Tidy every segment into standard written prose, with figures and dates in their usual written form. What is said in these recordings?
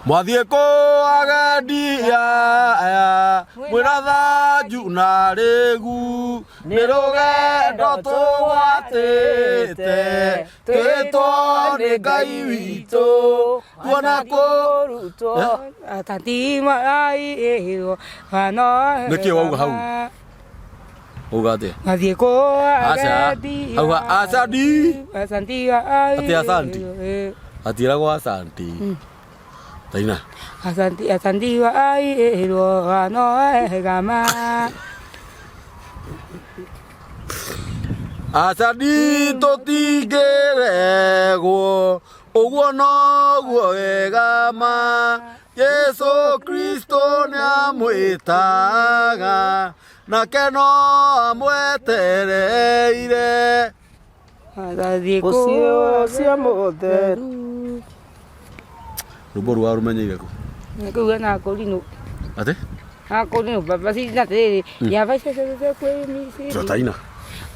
Mwathiĩ kũ agendi aya mwĩna thanju na rĩgu nĩ rũgendo tũgwatĩte twĩtwo nĩ Ngai witũ tuona kũ Nĩkĩ wauga hau? Uga atĩa? Mathiĩ kũ Aca. agendi Auga asanti. Asanti Atĩ asanti? Atiĩragwo asanti. Taina. Asanti asanti airwo ano egama. Asanti tũtingĩregwo ũguo noguo wega ma Jesu Kristo nĩamwĩtaga nake no amwetereire. Agathiĩ kũ Mũciĩ ũcio mũtheru. Rwĩmbo rũu warũmenyeire kũ? Nĩkũuga na kũrinũ. Atĩ? Na kũrinũ baba cina atĩrĩrĩ yaba cecete kwĩ misiri. Taina.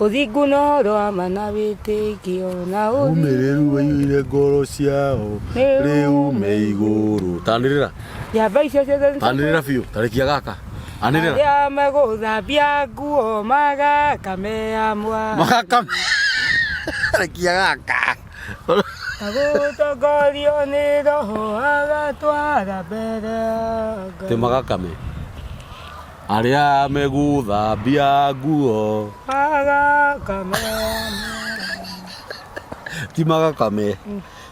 Ũthingu na ũrĩa ma na wĩtĩkio na Ũmĩrĩru waiyũire ngoro ciao rĩu me igũrũ. Tanĩrĩra. Yaba icio ciothe Anĩrĩra biũ, tarĩkia gaka. Anĩrĩra. Arĩa megũthambia nguo magakamea mwa. Magakame. Tarĩkia gaka. Agũtongorio nĩ roho agatwara mbere ya Ngai. Ti magakame. Arĩa megũthambia nguo Magakamea mwa. ti magakame.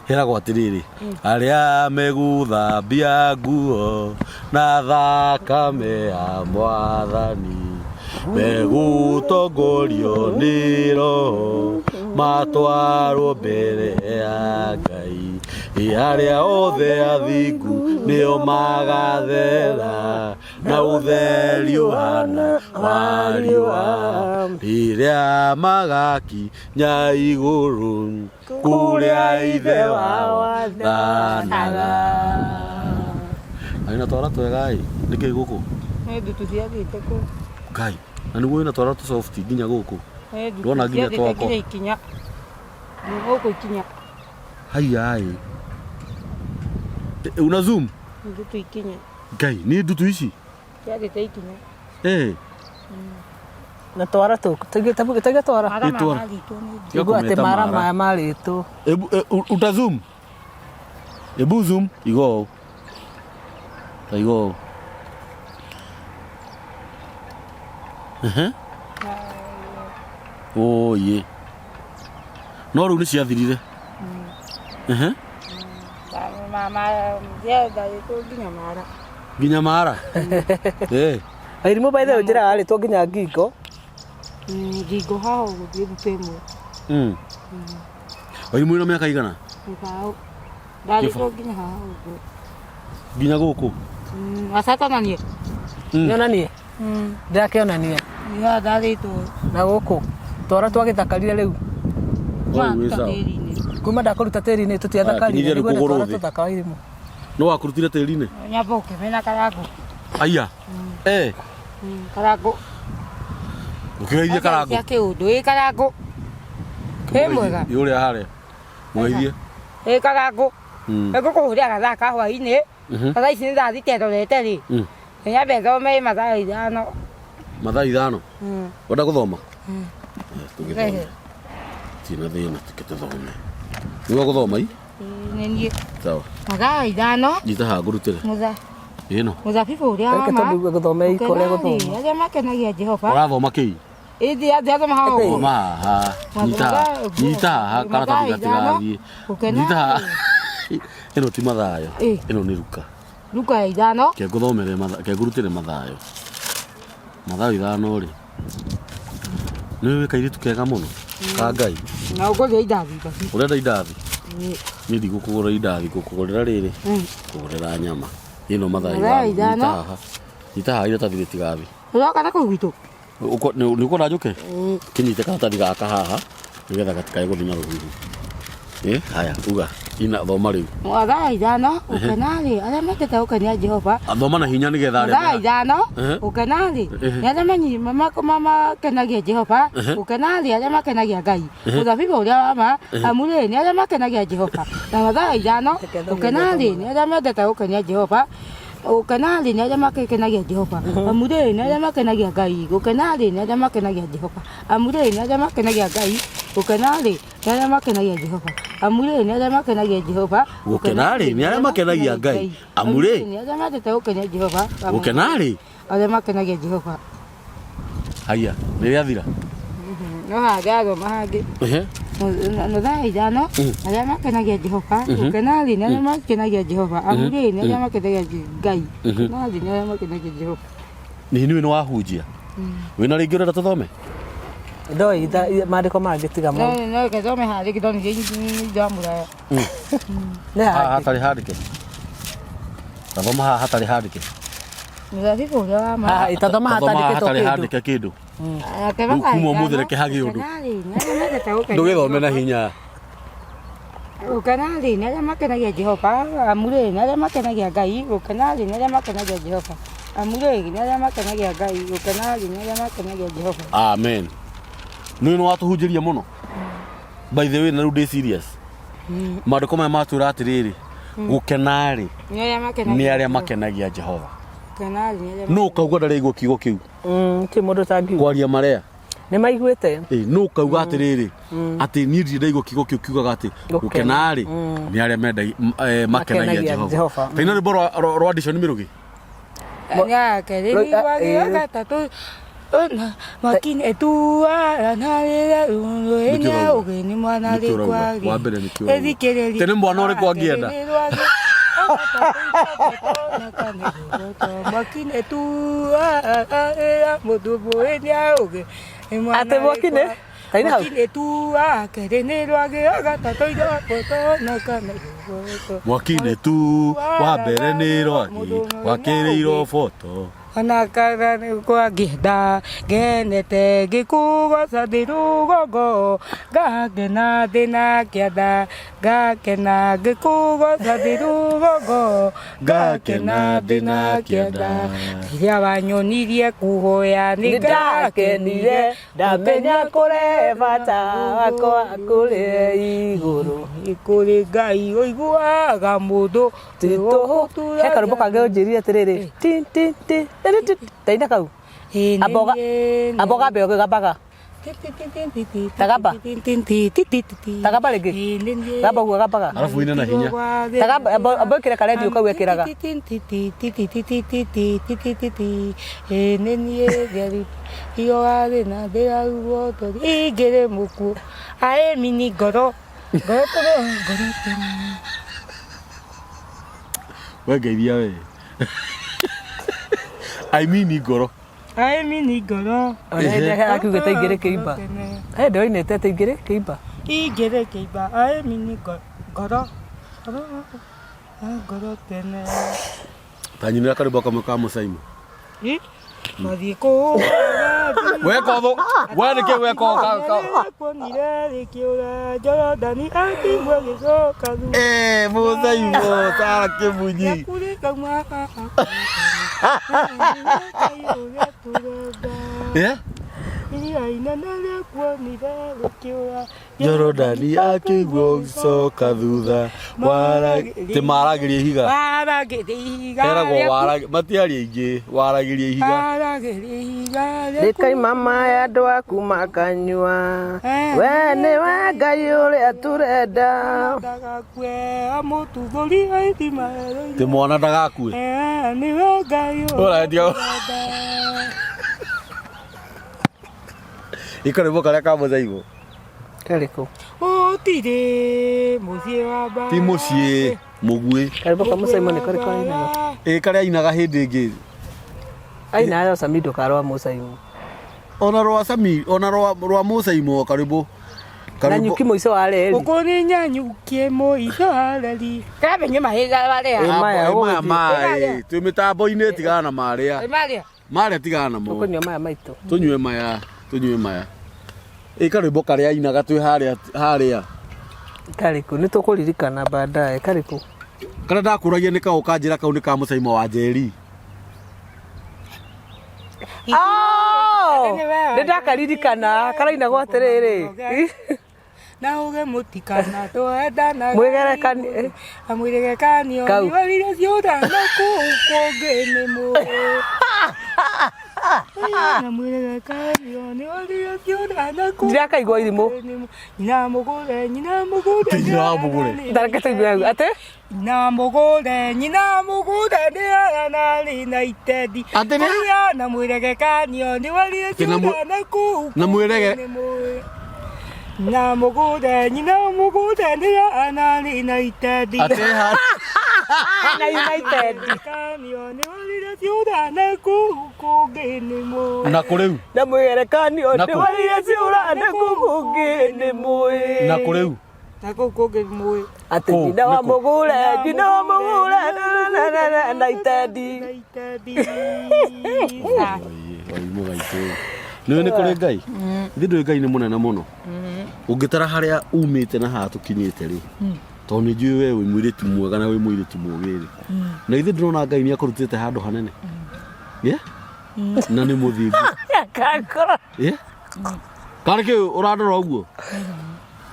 Heragwo atĩrĩrĩ, arĩa megũthambia nguo na thakame ya mwathani megũtongorio nĩ roho matwarwo mbere ya Ngai. Ĩ arĩa othe athingu nĩo magathera na ũtheri ũhana wa riũa rĩrĩa magakinya igũrũ kũrĩa ithe wao athanaga. Arĩ na twara twega ĩ, nĩkĩ gũkũ? Nĩ ndutu ciathiĩte kũ? Ngai, na nĩguo wĩna twara tũ soft nginya gũkũ. Nĩ ndutu Ndona nginya ciathiĩte twakwa. nginya ikinya. Nĩ gũkũ ikinya. Haiya ĩ. Una zoom? Nĩ ndutu ikinya. Ngai, nĩ ndutu ici? Ciathiĩte ikinya. Eh. Na twara tũgĩ twara. Mara Ĩ twara. mararĩtwo nĩ ndutu. Tiga Igua atĩ kũmeta mara mara. maya marĩtwo. Ebu, e, uta zoom? Ebu zoom, igo ũũ. Ta igo ũũ. Ehe. Oye. No rĩu nĩ ciathirire. Ehe. Ciatharĩtwo nginya mara. Nginya mara. Eh. Irimũ by the way njĩra yarĩtwo nginya ngingo. Ngingo haha ũguo ndutu ĩmwe. Wairimũ ĩna mĩaka igana? Gĩbaũ. Ndarĩtwo nginya haha ũguo. Nginya gũkũ? Acatananie. Nyonanie. Ndĩrakĩonania. Ya ndarĩtwo. Na gũkũ twara twagĩthakarire rĩu. Wau wĩ sawa. Kuma ndakũruta tĩri-inĩ tũtiathakarire. Kinyithia rĩu Nĩguo kũgũrũ twara thĩ. tũthaka wa irimũ. No wakurutire tĩri-inĩ? Nyamba ũkĩmena karangũ. Aya. Eh. Karangũ. Ũkĩgeithie karangũ. Cia kĩũndũ. Ĩ karangũ. Ĩ mwega. Ĩ ũrĩa harĩa. Mũgeithie. Ĩ karangũ. Ngũkũhũrĩra gathaa ka hwainĩ. Thaa ici nĩ thaa thita ĩrorete rĩ. Nyambe thome mathaa ithano. Mathaa ithano? Wenda gũthoma? Tũgĩthome. Tina thĩna tuke tũthome. Nĩguo gũthoma i? Nĩ niĩ. Sawa. Mathaa ithano. Nyita haha ngũrutĩre. Mũtha. Ĩno. Mũthabibũ ũrĩa wa Reke ma. tondũ gũthome iko ũrĩa gũthoma. Arĩa makenagia Jehova. Ũrathoma kĩi? Ĩthi athoma haha ũguo. Thoma haha. Nyita haha. Nyita haha karatathi gatigathiĩ. Gũkena. Nyita haha. Ĩno ti mathayo. Ĩ. Ĩno nĩ Luka. Luka ya ithano. Ke ngũthomere matha ke ngũrutĩre mathayo. Mathayo ithano rĩ. Nĩ wĩ kairĩtu kega mũno. Ka Ngai. Na ũngũrĩre indathi basi. Ũrenda indathi? Niĩ ndigũkũgũrĩra indathi, ngũkũgũrĩra rĩrĩ. Ngũkũgũrĩra nyama. Ĩno mathayo Mathayo ithano. ithano. Nyita haha. Nyita haha iratathi rĩtigathiĩ. Ũroka na kũu gwitũ? Nĩ ũkwenda njũke? Kĩnyite karatathi gaka haha nĩgetha gatikae gũthiĩ na rũhuho. Ĩ, haya, uga. Ina thoma rĩu. Mathaa 5 gũkena-rĩ arĩa mendete gũkenia Jehova. Thoma na hinya nĩgetha arĩa Mathaa 5 Ehe. gũkena-rĩ nĩ arĩa makenagia Jehova. Gũkena-rĩ arĩa makenagia Ngai. Mũthabibũ ũrĩa wa ma amu-rĩ nĩ arĩa makenagia Jehova. Na mathaa 5 gũkena-rĩ nĩ arĩa mendete gũkenia Jehova. Gũkena-rĩ nĩ arĩa makenagia Jehova. Amu-rĩ nĩ arĩa makenagia Ngai. Gũkena-rĩ nĩ arĩa makenagia Jehova. Amu-rĩ nĩ arĩa makenagia Ngai. Gũkena-rĩ nĩ arĩa makenagia Jehova. Amu-rĩ nĩ arĩa makenagia Jehova. Gũkena-rĩ, nĩ arĩa makenagia Ngai. Amu-rĩ, nĩ arĩa mendete gũkenia Jehova. Gũkena-rĩ arĩa makenagia Jehova. Haya, nĩ rĩathira. No hangĩ athoma hangĩ. Ehe. Na thaa 5 arĩa makenagia Jehova. Gũkena-rĩ nĩ arĩa makenagia Jehova. Amu-rĩ nĩ arĩa makenagia Ngai. Gũkena-rĩ nĩ arĩa makenagia Jehova. Nĩ nĩ wahunjia. Wĩna rĩngĩ ũrenda tũthome? Ndoi maandĩko mangĩ tiga mau. No gĩthome harĩ gĩthomithia ndamũraya. Nĩ Haha hangĩ. hatarĩ handĩke. Tathoma haha hatarĩ handĩke. Mũthabibũ ũrĩa wa ma. Haha itathoma Tathoma haha hatandĩkĩtwo hatarĩ kĩndũ. handĩke kĩndũ. Ake Rĩu mathaa kuma ũmũthĩ 5, reke hagĩe ũndũ. Gũkena-rĩ nĩ arĩa mendete gũkenia Ndũgĩthome na Jehova. hinya. Gũkena-rĩ nĩ arĩa makenagia Jehova. Amu-rĩ nĩ arĩa makenagia Ngai. Gũkena-rĩ nĩ arĩa makenagia Jehova. Amu-rĩ nĩ arĩa makenagia Ngai. Gũkena-rĩ nĩ arĩa makenagia Jehova. Amen. Nĩ nĩ watũhunjĩria mũno. By the way, na rĩu ndĩ serious. Maandĩko maya matwĩra atĩrĩrĩ, gũkena-rĩ Nĩ arĩa makenagia nĩ arĩa Jehova. makenagia Jehova. Gũkena-rĩ nĩ arĩa Nũ ũkauga ndaraigua kiugo kĩu? Ti mũndũ ũtangiuga. Kwaria marĩa. Nĩ maiguĩte. Ĩ, nũ ũkauga atĩrĩrĩ atĩ niĩ ndirĩ ndaigua kiugo kĩu kiugaga atĩ Gũkena. gũkena-rĩ nĩ arĩa menda makenagia Makenagia Jehova. Jehova. Taina rwĩmbo rwa Addition Mĩrũgĩ. Nyakerĩ rwagĩ gatatũ makine tuaranarĩra Nĩkĩo rũrũĩnya ũrauga? ũgeni mwana Nĩkĩo ũrauga? rĩkwagĩ Wa mbere nĩkĩo ũrauga? ĩthikĩrĩria Tene mwana ũrĩkũ angĩenda? makine tuaranarĩra mũndũ mũĩnya ũgeni mwana Atĩ mwakine? Taina hau? Mwakine tuakerĩ nĩ rwagĩ gatatũ ithatũ na kana igũrũ. Mwakine tu wa mbere nĩ rwagĩ wakĩrĩirwo boto. Ona kana nĩkwangĩenda ngenete ngĩkũgoca ndĩ rũgongo ngakena ndĩ na kĩanda ngakena ngĩkũgoca ndĩ rũgongo ngakena ndĩ na kĩanda rĩrĩa wanyonirie kũhoya Nĩ ndakenire ndamenya kũre bata wakwa kũrĩ igũrũ. Kũrĩ Ngai ũiguaga mũndũ Ti tũhũ. He karũmbo kangĩ ũnjĩrire atĩrĩrĩ. Ti ti ti ti ti ti. Taina kau. Amboga amboga mbe ũgĩgambaga. Tagaba. Tagaba rĩngĩ. Gamba ũguo gambaga. Arabu ine na hinya. Tagaba amba ĩkĩre karendio kau ekĩraga. Ingĩrĩ mũkuũ aĩmini ngoro ngoro tũrũ ngoro tũrũ. We ngeithia we. I mean ngoro. Aĩmini ngoro Ona hĩndĩ ĩrĩa akiugĩte ingĩrĩ kĩimba. He hĩndĩ oinĩte atĩ ingĩrĩ kĩimba. Ingĩrĩ kĩimba aĩmini ngoro ngoro ngoro tene. Ta nyinĩra karwĩmbo kamwe ka Mũcaimo. Mathiĩ kũũra Weka ũthũ. We nĩkĩ weka ka Kuonire rĩkĩũra Jorodani akigua gĩcoka thutha. Eh, Mũcaimo, Sara Kĩmunyi. Rĩaku rĩkauma ũrĩa tũrenda. Eh? Iria inene rĩkuonire rĩkĩũra Jorodani akĩigua gĩcoka thutha. Wara ti maragĩria ihiga. Waragĩria ihiga Heragwo rĩaku- warag matiaria aingĩ waragĩria ihiga. waragĩria ihiga rĩaku Rĩkaima maĩ andũ aku makanyua. We nĩwe Ngai ũrĩa tũrenda. Ndagakue amũtuthũri ithima Ti mwana ndagakue. nĩwe Ngai ũrĩa Ora, tiga- tũrenda. Ika rwĩmbo karĩa ka Mũcaimo. Karĩkũ? Gũtirĩ mũciĩ wa mbaara. Ti mũciĩ mũguĩ. Karĩmbo ka Mũcaimo nĩ karĩkũ ainaga? Ĩ karĩa ainaga hĩndĩ ĩngĩ. Ainaga Samido ka rwa Mũcaimo. Ona rwa Sami, ona rwa rwa Mũcaimo karwĩmbo. Na nyuki mũico wa reri. Gũkũ nĩ nyanyukie mũico wa reri. Kĩrambe nyuma hĩga marĩa. Ĩ, maya, Maya ũgũthiĩ. maĩ twĩ mĩtambo-inĩ tigana na marĩa. Marĩa. Marĩa tigana namo. Tũkũnyua maya maitũ. Tũnyue maya, tũnyue maya. Ĩ karwĩmbo karĩa ainaga twĩ harĩa harĩa. Karĩkũ? Nĩ tũkũririkana baadaye. Karĩkũ? Karĩa ndakũragia nĩ kaũ kanjĩra kau nĩ ka mũcaimo wa njeri. Oh! Nĩ ndakaririkana karainagwo atĩrĩrĩ. Na uge mũtikana twendanaga. Mwĩgerekanie. Amwĩgerekanio Kau. nĩwerire ciũrana kũu kũngĩ nĩ mũĩ. Na mwĩgerekanio nĩwerire ciũrana kũu Ndirakaigua irimũ. kũngĩ nĩ mũĩ. Nyina mũgũre, nyina mũgũre. Ti nyina mũgũre. Ndareke tũigue hau. Atĩ? Nyina mũgũre, nyina mũgũre nĩ arana na itendi. Atĩ nĩ? Kũrĩa na mwĩregekanio nĩwerire Atĩ na mũ- ciũrana kũu na mwĩrege- kũngĩ nĩ mũĩ. Nyina mũgũre, nyina mũgũre nĩ arana na itendi. Atĩ ha. Na United. Mwĩregekanio nĩwerire ciũrana kũu kũngĩ nĩ mũĩ. Na kũ rĩu? Na mwĩgerekanio Na kũ? nĩwerire ciũrana kũu kũngĩ nĩ mũĩ. Na kũ rĩu? Na kũu kũngĩ nĩ mũĩ. Atĩ Kũ? nyina wa Nĩ kũ? mũgũre, nyina wa mũgũre na na na na na itendi. Na itendi. Waimu gaitũ. Nĩũĩ nĩ kũrĩ Ngai? Ithuĩ ndũĩ Ngai nĩ mũnene mũno. Ũngĩtara harĩa umĩte na haha tũkinyĩte rĩ, tondũ nĩ njũĩ we wĩ mũirĩtu mwega na wĩ mũirĩtu mũgĩ rĩ. Na ithuĩ ndĩrona Ngai nĩ akũrutĩte handũ hanene. Yeah? Na nĩ mũthingu. Kakora. Yeah? Karĩ kĩ ũrandora ũguo?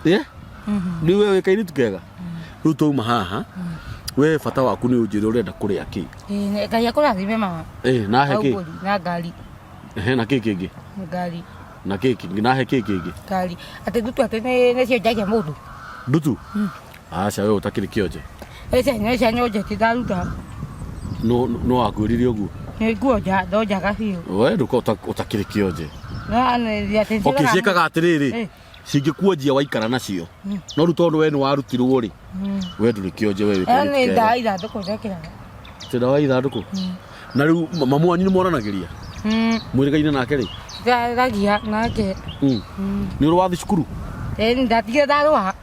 Yeah? Nĩ we wĩ kairĩtu kega? Rĩu twauma haha, we bata waku nĩ ũnjĩre ũrenda kũrĩa kĩ. Ĩĩ, Ngai akũrathime mama. Eh, na he kĩ? Mbũri na ngari. Ehe, na kĩ kĩngĩ? Ngari. Na kĩ kĩngĩ? Na he kĩ kĩngĩ? Ngari. Atĩ ndutu atĩ nĩ nĩ cionjagia mũndũ. Ndutu? Aca we ũtakĩrĩ kĩonje. Ĩcio nĩ cia nyonjeti ndaruta. No no wakwĩrire ũguo. Nĩ nguonja ndonjaga biũ. We ndũka ũtakĩrĩ kĩonje. Na nĩ atĩ Okay, ciĩkaga atĩrĩrĩ. Eh. Cingĩkuonjia waikara nacio. No rĩu tondũ we nĩ warutirwo rĩ. We ndũrĩ kĩonje we wĩ Ĩyo kairĩtu nĩ kega. ndawa ithandũkũ ndekĩraga. Ti ndawa ya ithandũkũ? Na rĩu mamu wanyu nĩ mwaranagĩria? Mwĩrĩgaine nake rĩ? Ndaragia nake. Nĩ ũrĩ wathiĩ cukuru? Ĩĩ ndatigire ndarũa.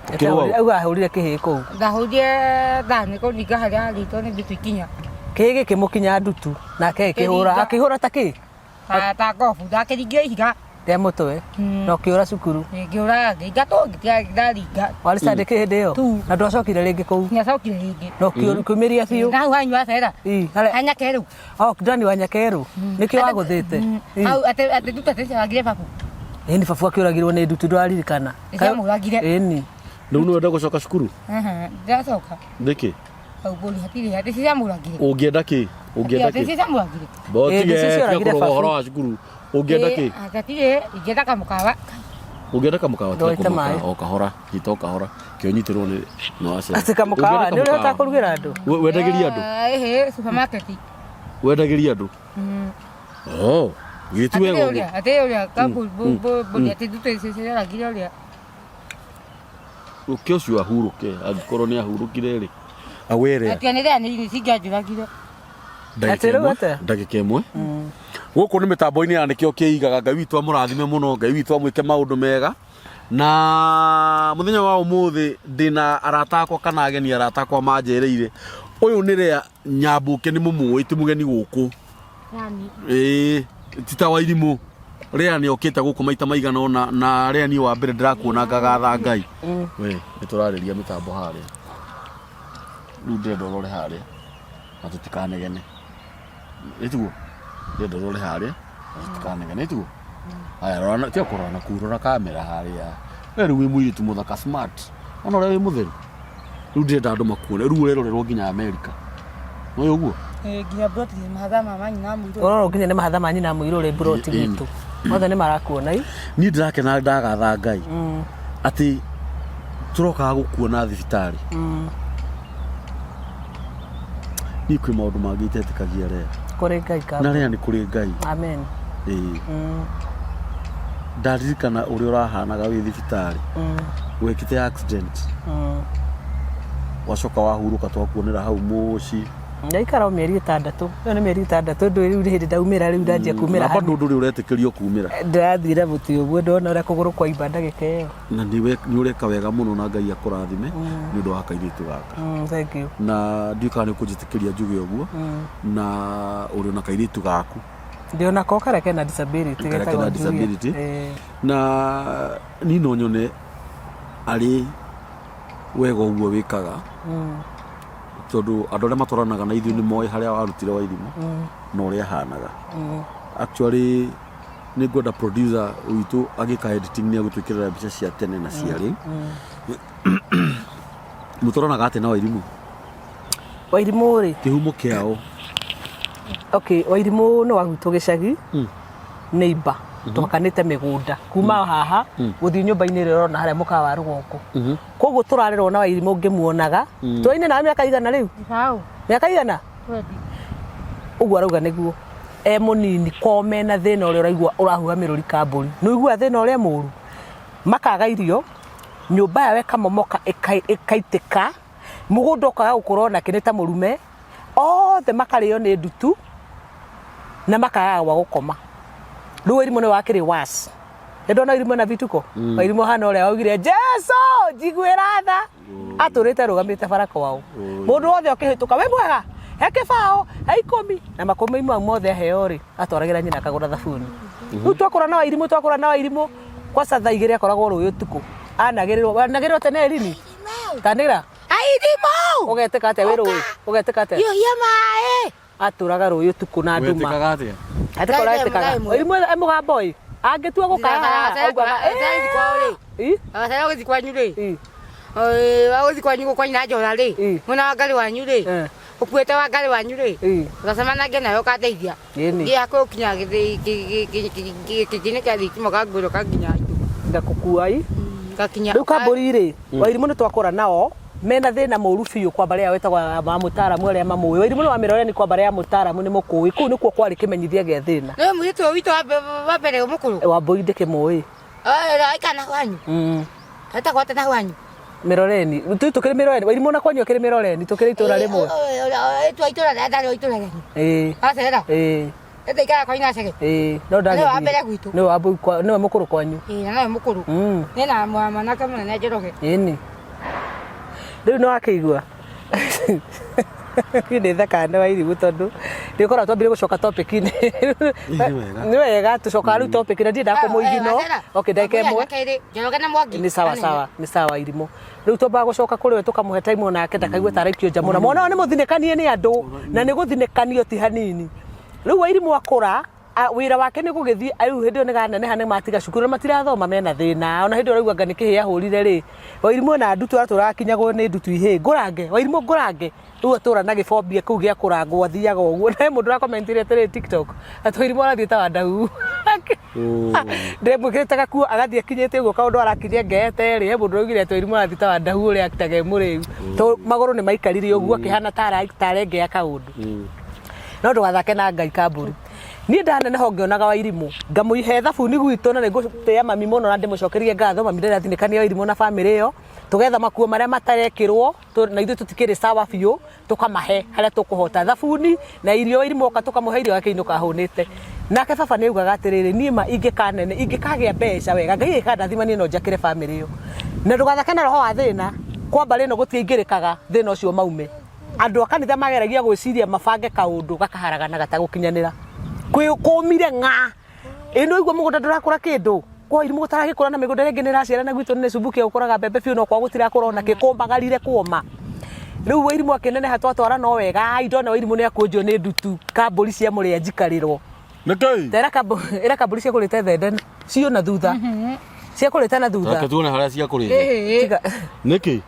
Ũkĩrũa ũ? Auga ahũrire kĩhĩ kũu. Ndahũrire thani kũringa harĩa harĩtwo nĩ ndutu ikinya. Kĩhĩ gĩkĩmũkinya ndutu nake agĩkĩhũra. Kĩringa. Akĩhũra ta kĩ? Ta ta ngobu ndakĩringire ihiga. Rĩa mũtwe. Na ũkĩũra cukuru. Ngĩũra ngĩingatwo ngĩtiga ndaringa. Warĩ standard kĩ hĩndĩ ĩyo? Tu. Na ndwacokire rĩngĩ kũu. Ndiacokire rĩngĩ. Na ũkĩumĩria biũ. Na hau hanyu wacera. Ii, harĩa- Hanyakerũ. Oh, Dani wa Nyakerũ. Nĩkĩo wagũthĩte. Ii. Hau atĩ atĩ ndutu atĩ cioragire babu. Ĩni babu akĩũragirwo nĩ ndutu ndwaririkana. Nĩciamũragire. Ĩni. Rĩu nĩ wenda gũcoka cukuru? Ndiracoka. Nĩkĩ? Hau mbũri hatirĩ atĩ ciamũragire. Ũngĩenda kĩ? Ũngĩenda Atĩ kĩ? ciamũragire. Bo Ĩ, tige nĩcio tiga cioragire kũrũga babu. ũhoro wa cukuru. Ũngĩenda kĩ? Hatirĩ ingĩenda kamũkawa. Ũngĩenda kamũkawa tiga Ndwaita kũmaka maĩ. o kahora, nyita o kahora. Kĩonyitĩrwo nĩ no aca. Atĩ kamũkawa nĩ ũrĩa ũtakũrugĩra andũ. Wendagĩria andũ? Ĩhĩ supermarket. Wendagĩria andũ? Oh, githĩ ti wega Atĩ ũguo? ũrĩa atĩ ũrĩa kambũri atĩ ndutu icio cioragire ũrĩa. Ũke ũcio ahurũke, angĩkorwo nĩ ahurũkire rĩ. Awere. Atĩ nĩ rĩa nĩ cingĩanjũragire. Ndagĩka Atĩ rĩu ĩmwe, atĩa? ndagĩka ĩmwe gũkũ nĩ mĩtambo-inĩ ya nĩkĩo kĩigaga ngai witũ amũrathime mũno ngai witũ amwĩke maũndũ mega na mũthenya wa ũmũthĩ ndĩna arata akwa kana ageni arata akwa manjereire ũyũ nĩ rĩa nyambũke nĩ mũmũĩ ti mũgeni gũkũ Nani? ĩĩ ti ta wairimũ rĩa nĩ okĩte gũkũ maita maigana ũna na rĩa niĩ wa mbere ndĩrakuona ngagatha ngai we nĩ tũrarĩria mĩtambo harĩa rĩu ndĩrenda ũrore harĩa na tũtikanegene ĩtiguo ndĩrenda ũrore harĩa na tũtikanegene ĩtiguo haya rora na- tiga kũrora na kuu rora kamera harĩa we rĩu wĩ mũirĩtu mũthaka smart ona ũrĩa wĩ mũtheru rĩu ndĩrenda andũ makuone rĩu ũrerorerwo nginya Amerika nĩ ũguo Nginya broti mahatha ma manyina mũirũ. Ũrorwo nginya nĩ mahatha ma nyina mũirũ ũrĩ mburoti Ĩni. witũ. Othe nĩ marakuona i. niĩ ndĩrakena ndagatha ngai atĩ tũrokaga gũkuona thibitarĩ niĩ kwĩ maũndũ mangĩ itetĩkagia rĩa Kũrĩ Ngai ka. na rĩa nĩ kũrĩ ngai Amen. ĩĩ ndaririkana ũrĩa ũrahanaga wĩ thibitarĩ wekĩte accident wacoka wahurũka twakuonera hau mũciĩ Ndaikara o mĩeri ĩtandatũ. Ĩyo nĩ mĩeri ĩtandatũ ndũĩ rĩu nĩ hĩndĩ ndaumĩra rĩu ndanjia kumĩra. na bado ndũrĩ ũretĩkĩrio kumĩra Ndĩrathire mũtĩ ũguo ndona ũrĩa kũgũrũ kwaimba ndagĩka ĩyo. na nĩ ũreka wega mũno na ngai akũrathime nĩ ũndũ wa kairĩtu gaka Thank you. na ndiũĩ kana nĩ ũkũnjĩtĩkĩria njuge ũguo na ũrĩ na kairĩtu gaku Ndĩ onako karĩa kena disability Karĩa getagwo kena Julia. disability. Eh, na niĩ no nyone arĩ Wega ũguo wĩkaga, tondũ andũ arĩa matwaranaga na ithuĩ nĩ moĩ harĩa warutire Wairimũ na ũrĩa ahanaga. Actually nĩ ngwenda producer witũ agĩka editing nĩ agũtwĩkĩrĩra mbica cia tene na cia rĩu. Mũtwaranaga atĩa na Wairimũ? Wairimũ rĩ, Kĩhumo kĩao. Okay, Wairimũ nĩ wa gwitũ gĩcagi, neighbor. Twakanĩte mĩgũnda kuma haha gũthiĩ nyũmba-inĩ ĩrĩa ũrona harĩa mũkawa wa rũgongo. Koguo tũrarerwo na Wairimũ ngĩmuonaga. Tũraine nawe mĩaka igana rĩu? Hau. Mĩaka igana? 20. Ũguo arauga nĩguo. E mũnini kwao mena thĩna ũrĩa ũraigua ũrahuha mĩrũri ka mbũri. Nĩ ũiguaga thĩna ũrĩa mũru? Makaga irio, nyũmba yao ĩkamomoka ĩkaitĩka, mũgũnda ũkaga gũkũra onake nĩ ta mũrume, othe makarĩo nĩ ndutu na makaga gwa gũkoma. Rĩu Wairimũ nĩwe wakĩrĩ worse. Nĩ ndona Wairimũ ena vituko? Wairimũ hana ũrĩa waugire Jesu njiguĩra tha. Atũrĩte arũgamĩte bara kwao. Mũndũ wothe ũkĩhĩtũka wĩ mwega, he kĩbaũ, he ikũmi, na makũmi mau mothe aheo rĩ, atwaragĩra nyina akagũra thabuni. Rĩu twakũra na Wairimũ, twakũra na Wairimũ, kwaca thaa igĩrĩ akoragwo rũĩ ũtukũ. Anagĩrĩrwo, wanagĩrĩrwo tene Erini? Tanĩra. Airimũ! Ũgetĩka atĩa wĩ rũĩ? Ũgetĩka atĩa? Hiũhia maĩ! Atũraga rũĩ ũtukũ na nduma. Wetĩkaga atĩa? Etĩka ũrĩa etĩkaga. Wairimũ e mũgambo ĩ. Angĩtua gũkaya haha augaga ĩ. Agacera gũthiĩ kwanyu rĩ. Ĩ. Wagũthiĩ kwanyu kwa nyina Njora rĩ. Ĩ. Mwena wa ngarĩ wanyu rĩ. Eh. Ũkuĩte wa ngarĩ wanyu rĩ. Ĩ. Ũgacemanagia nawe ũkandeithia. Ĩni. Nginya gũkinya gĩtĩ-inĩ kĩa thitima kangwĩra kanginya Ngakũkua ĩ. Gakinya. Rĩu kambũri rĩ, Wairimũ nĩ twakũra nao mena thĩna mũru biũ kwa mbarĩ yao ĩtagwo ya mũtaaramu arĩa mamũĩ. Wairimũ nĩ wa mĩroreni kwa mbarĩ ya mũtaaramu nĩ mũkũĩ. Kũu nĩkuo kwarĩ kĩmenyithia gĩa thĩna. Nĩwe mũirĩtu ũyũ witũ wa mbere mũkũrũ. Wambũi ndĩkĩmũĩ. Aikana kwanyu. Etagwo atĩa na kwanyu? Mĩroreni. Tũi tũkĩrĩ mĩroreni. Wairimũ na kwanyu akĩrĩ mĩroreni. Tũkĩrĩ itũra rĩmwe. Ĩtua itũra rĩa ndarĩ wa itũra rĩanyu. Ĩĩ. Acera. Ĩĩ. Ĩte ikara kwa nyina Cege. Ĩĩ. No ndagĩthiĩ. Nĩwe wa mbere gwitũ. Nĩwe wa mbũi nĩwe mũkũrũ kwanyu. Ĩĩ na nĩwe mũkũrũ. Nĩ na mwanake mũnene Njoroge. Ĩni. Rĩu nĩ wakĩigua. Niĩ nĩ thekaga nĩ Wairimũ tondũ nĩ ũkoragwo twambire gũcoka topic-inĩ. Nĩ wega. Nĩ wega tũcokaga rĩu topic na ndiendaga kũmũigino. Okay, ndagĩka ĩmwe. Njoroge na Mwangi. Nĩ sawa sawa, nĩ sawa Irimũ. Rĩu twambaga gũcoka kũrĩ we tũkamũhe time onake ndakaigue ta araikio nja mũno. Mwana ũyũ nĩ mũthinĩkanie nĩ andũ na nĩ gũthinĩkanio ti hanini. Rĩu Wairimũ akũra wĩra wake nĩ gũgĩthiĩ rĩu hĩndĩ ĩyo nĩ ganeneha nĩ matiga cukuru na matirathoma mena thĩna. Ona hĩndĩ ĩyo ũraigua anga nĩ kĩhĩ ahũrire rĩ, Wairimũ ena ndutu aratũra akinyagwo nĩ ndutu ihĩ. Ngũrange, Wairimũ ngũrange. Rĩu atũra na gĩbobia kĩu gĩa kũrangwo athiaga ũguo. Na he mũndũ ũrakomentire atĩrĩrĩ TikTok atĩ Wairimũ arathiĩ ta Wandahu. Ndĩmwĩkĩrĩte gakuo agathiĩ akinyĩte ũguo kaũndũ arakinyia ngeete rĩ, he mũndũ ũraugire atĩ Wairimũ arathiĩ ta Wandahu ũrĩa akitaga e mũrĩu. Tondũ magũrũ nĩ maikarire ũguo akĩhana ta arengea kaũndũ. No ndũgathake na Ngai kambũri. Niĩ ndaneneha o ngĩonaga Wairimũ, ngamũhe thabuni gwitũ na nĩngũtĩĩa mami mũno na ndĩmũcokerie ngatho, mami ndarĩ athinĩkania Wairimũ na bamĩrĩ ĩyo, tũgetha makuo marĩa matarekĩrwo na ithuĩ tũtikĩrĩ sawa biũ, tũkamahe harĩa tũkũhota, thabuni na irio, Wairimũ oka tũkamũhe irio agakĩinũka ahũnĩte. Nake baba nĩ augaga atĩrĩrĩ, niĩ ma ingĩkanene, ingĩkagĩa mbeca wega, Ngai angĩkandathima niĩ no njakĩre bamĩrĩ ĩyo. Na ndũgathake na roho wa thĩna, kwa mbarĩ ĩno gũtiaingĩrĩkaga thĩna ũcio maume. Andũ a kanitha mageragia gwĩciria mabange kaũndũ gakaharagana gatagũkinyanĩra. Kwĩ kũmire ng'a. Ĩ nĩ waigua mũgũnda ndũrakũra kĩndũ? Kwa irimũ gũtaragĩkũra na mĩgũnda ĩrĩa ĩngĩ nĩ ĩraciara na gwitũ nĩ Subukia gũkũraga mbembe biũ no kwao gũtirakũra ona kĩ kũmagarire kũoma. Rĩu Wairimũ akĩneneha twatwara no wega, ai ndona Wairimũ nĩ akũnjwo nĩ ndutu ka mbũri cia mũrĩa njikarĩrwo. Nĩkĩ? Ta ĩra kambũri ciakũrĩte thende ciũ na thutha. Ciakũrĩte na thutha. Reke tuone harĩa ciakũrĩte. Tiga. Nĩkĩ?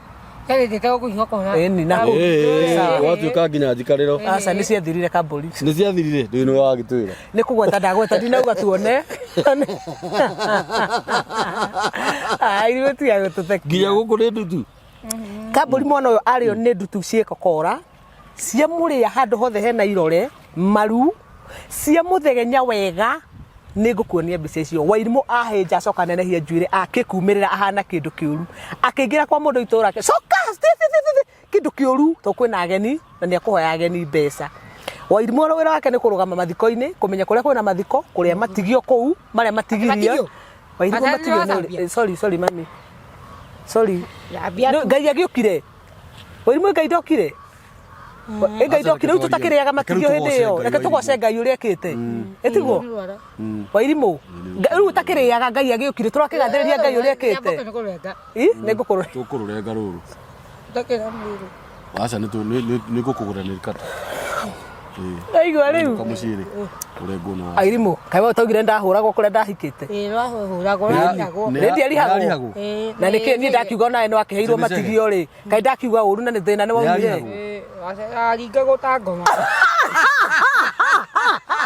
Ciarĩte gũkũihokora. Ĩni na kũu. Ĩĩ, Sawa. gwatuĩka nginya njikarĩro. Aca nĩ ciathirire kambũri. Nĩ ciathirire, ndũĩ nĩwe wagĩtwĩra. Nĩ kũgweta ndagweta ndinauga tuone. Ai ithuĩ tiga gũtũthekia. Nginya gũkũ nĩ ndutu. Kambũri mwana ũyũ arĩo nĩ ndutu ciĩkokora ciamũrĩa handũ hothe hena irore maru ciamũthegenya wega nĩ ngũkuonia mbica icio Wairimũ ahĩnja acoka anenehia njuĩrĩ akĩkumĩrĩra ahana kĩndũ kĩũru akĩingĩra kwa mũndũ itũra ake coka thi, thi, thi, thi, thi, kĩndũ kĩũru tondũ kwĩna ageni na nĩ ekũhoya ageni mbeca Wairimũ wĩra wake nĩ kũrũgama mathiko-inĩ kũmenya kũrĩa kwĩna mathiko kũrĩa matigio kũu marĩa matigirio Matigio? Wairimũ Matigio matigio nĩ wathambia? sorry sorry mami sorry Thambia Nĩ- tu. Ngai agĩũkire Wairimũ Ngai ndokire Ĩ Ngai ndokire rĩu tũtakĩrĩaga matigio hĩndĩ ĩyo reke tũgoce Ngai ũrĩa ekĩte ĩtiguo Wairimũ rĩu ũtakĩrĩaga Ngai agĩũkire tũrakĩgathĩrĩria Ngai ũrĩa ekĩte Nĩ kũrenga. Ĩ, nĩ ngũkũrũrenga Tũkũrũrenga rũrũ. Ndakĩra mwĩrĩ. Aca nĩ nĩ ngũkũgũra nĩ kata. Ndaigua rĩu. Kamũciĩ rĩ. Ũrengwo nĩ wa. Airimũ, kaĩ we ũtaugire ndahũragwo kũrĩa ndahikĩte? Ĩĩ wahũragwo ũrarihagwo. Nĩ ndiarihagwo. Ĩĩ. Na nĩkĩ niĩ ndakiuga onawe nĩ wakĩheirwo Nĩ cege. matigio rĩ? Kaĩ ndakiuga ũru na nĩ thĩna nĩ waumire? Nĩarihagwo. Ĩĩ aringagwo ta ngoma.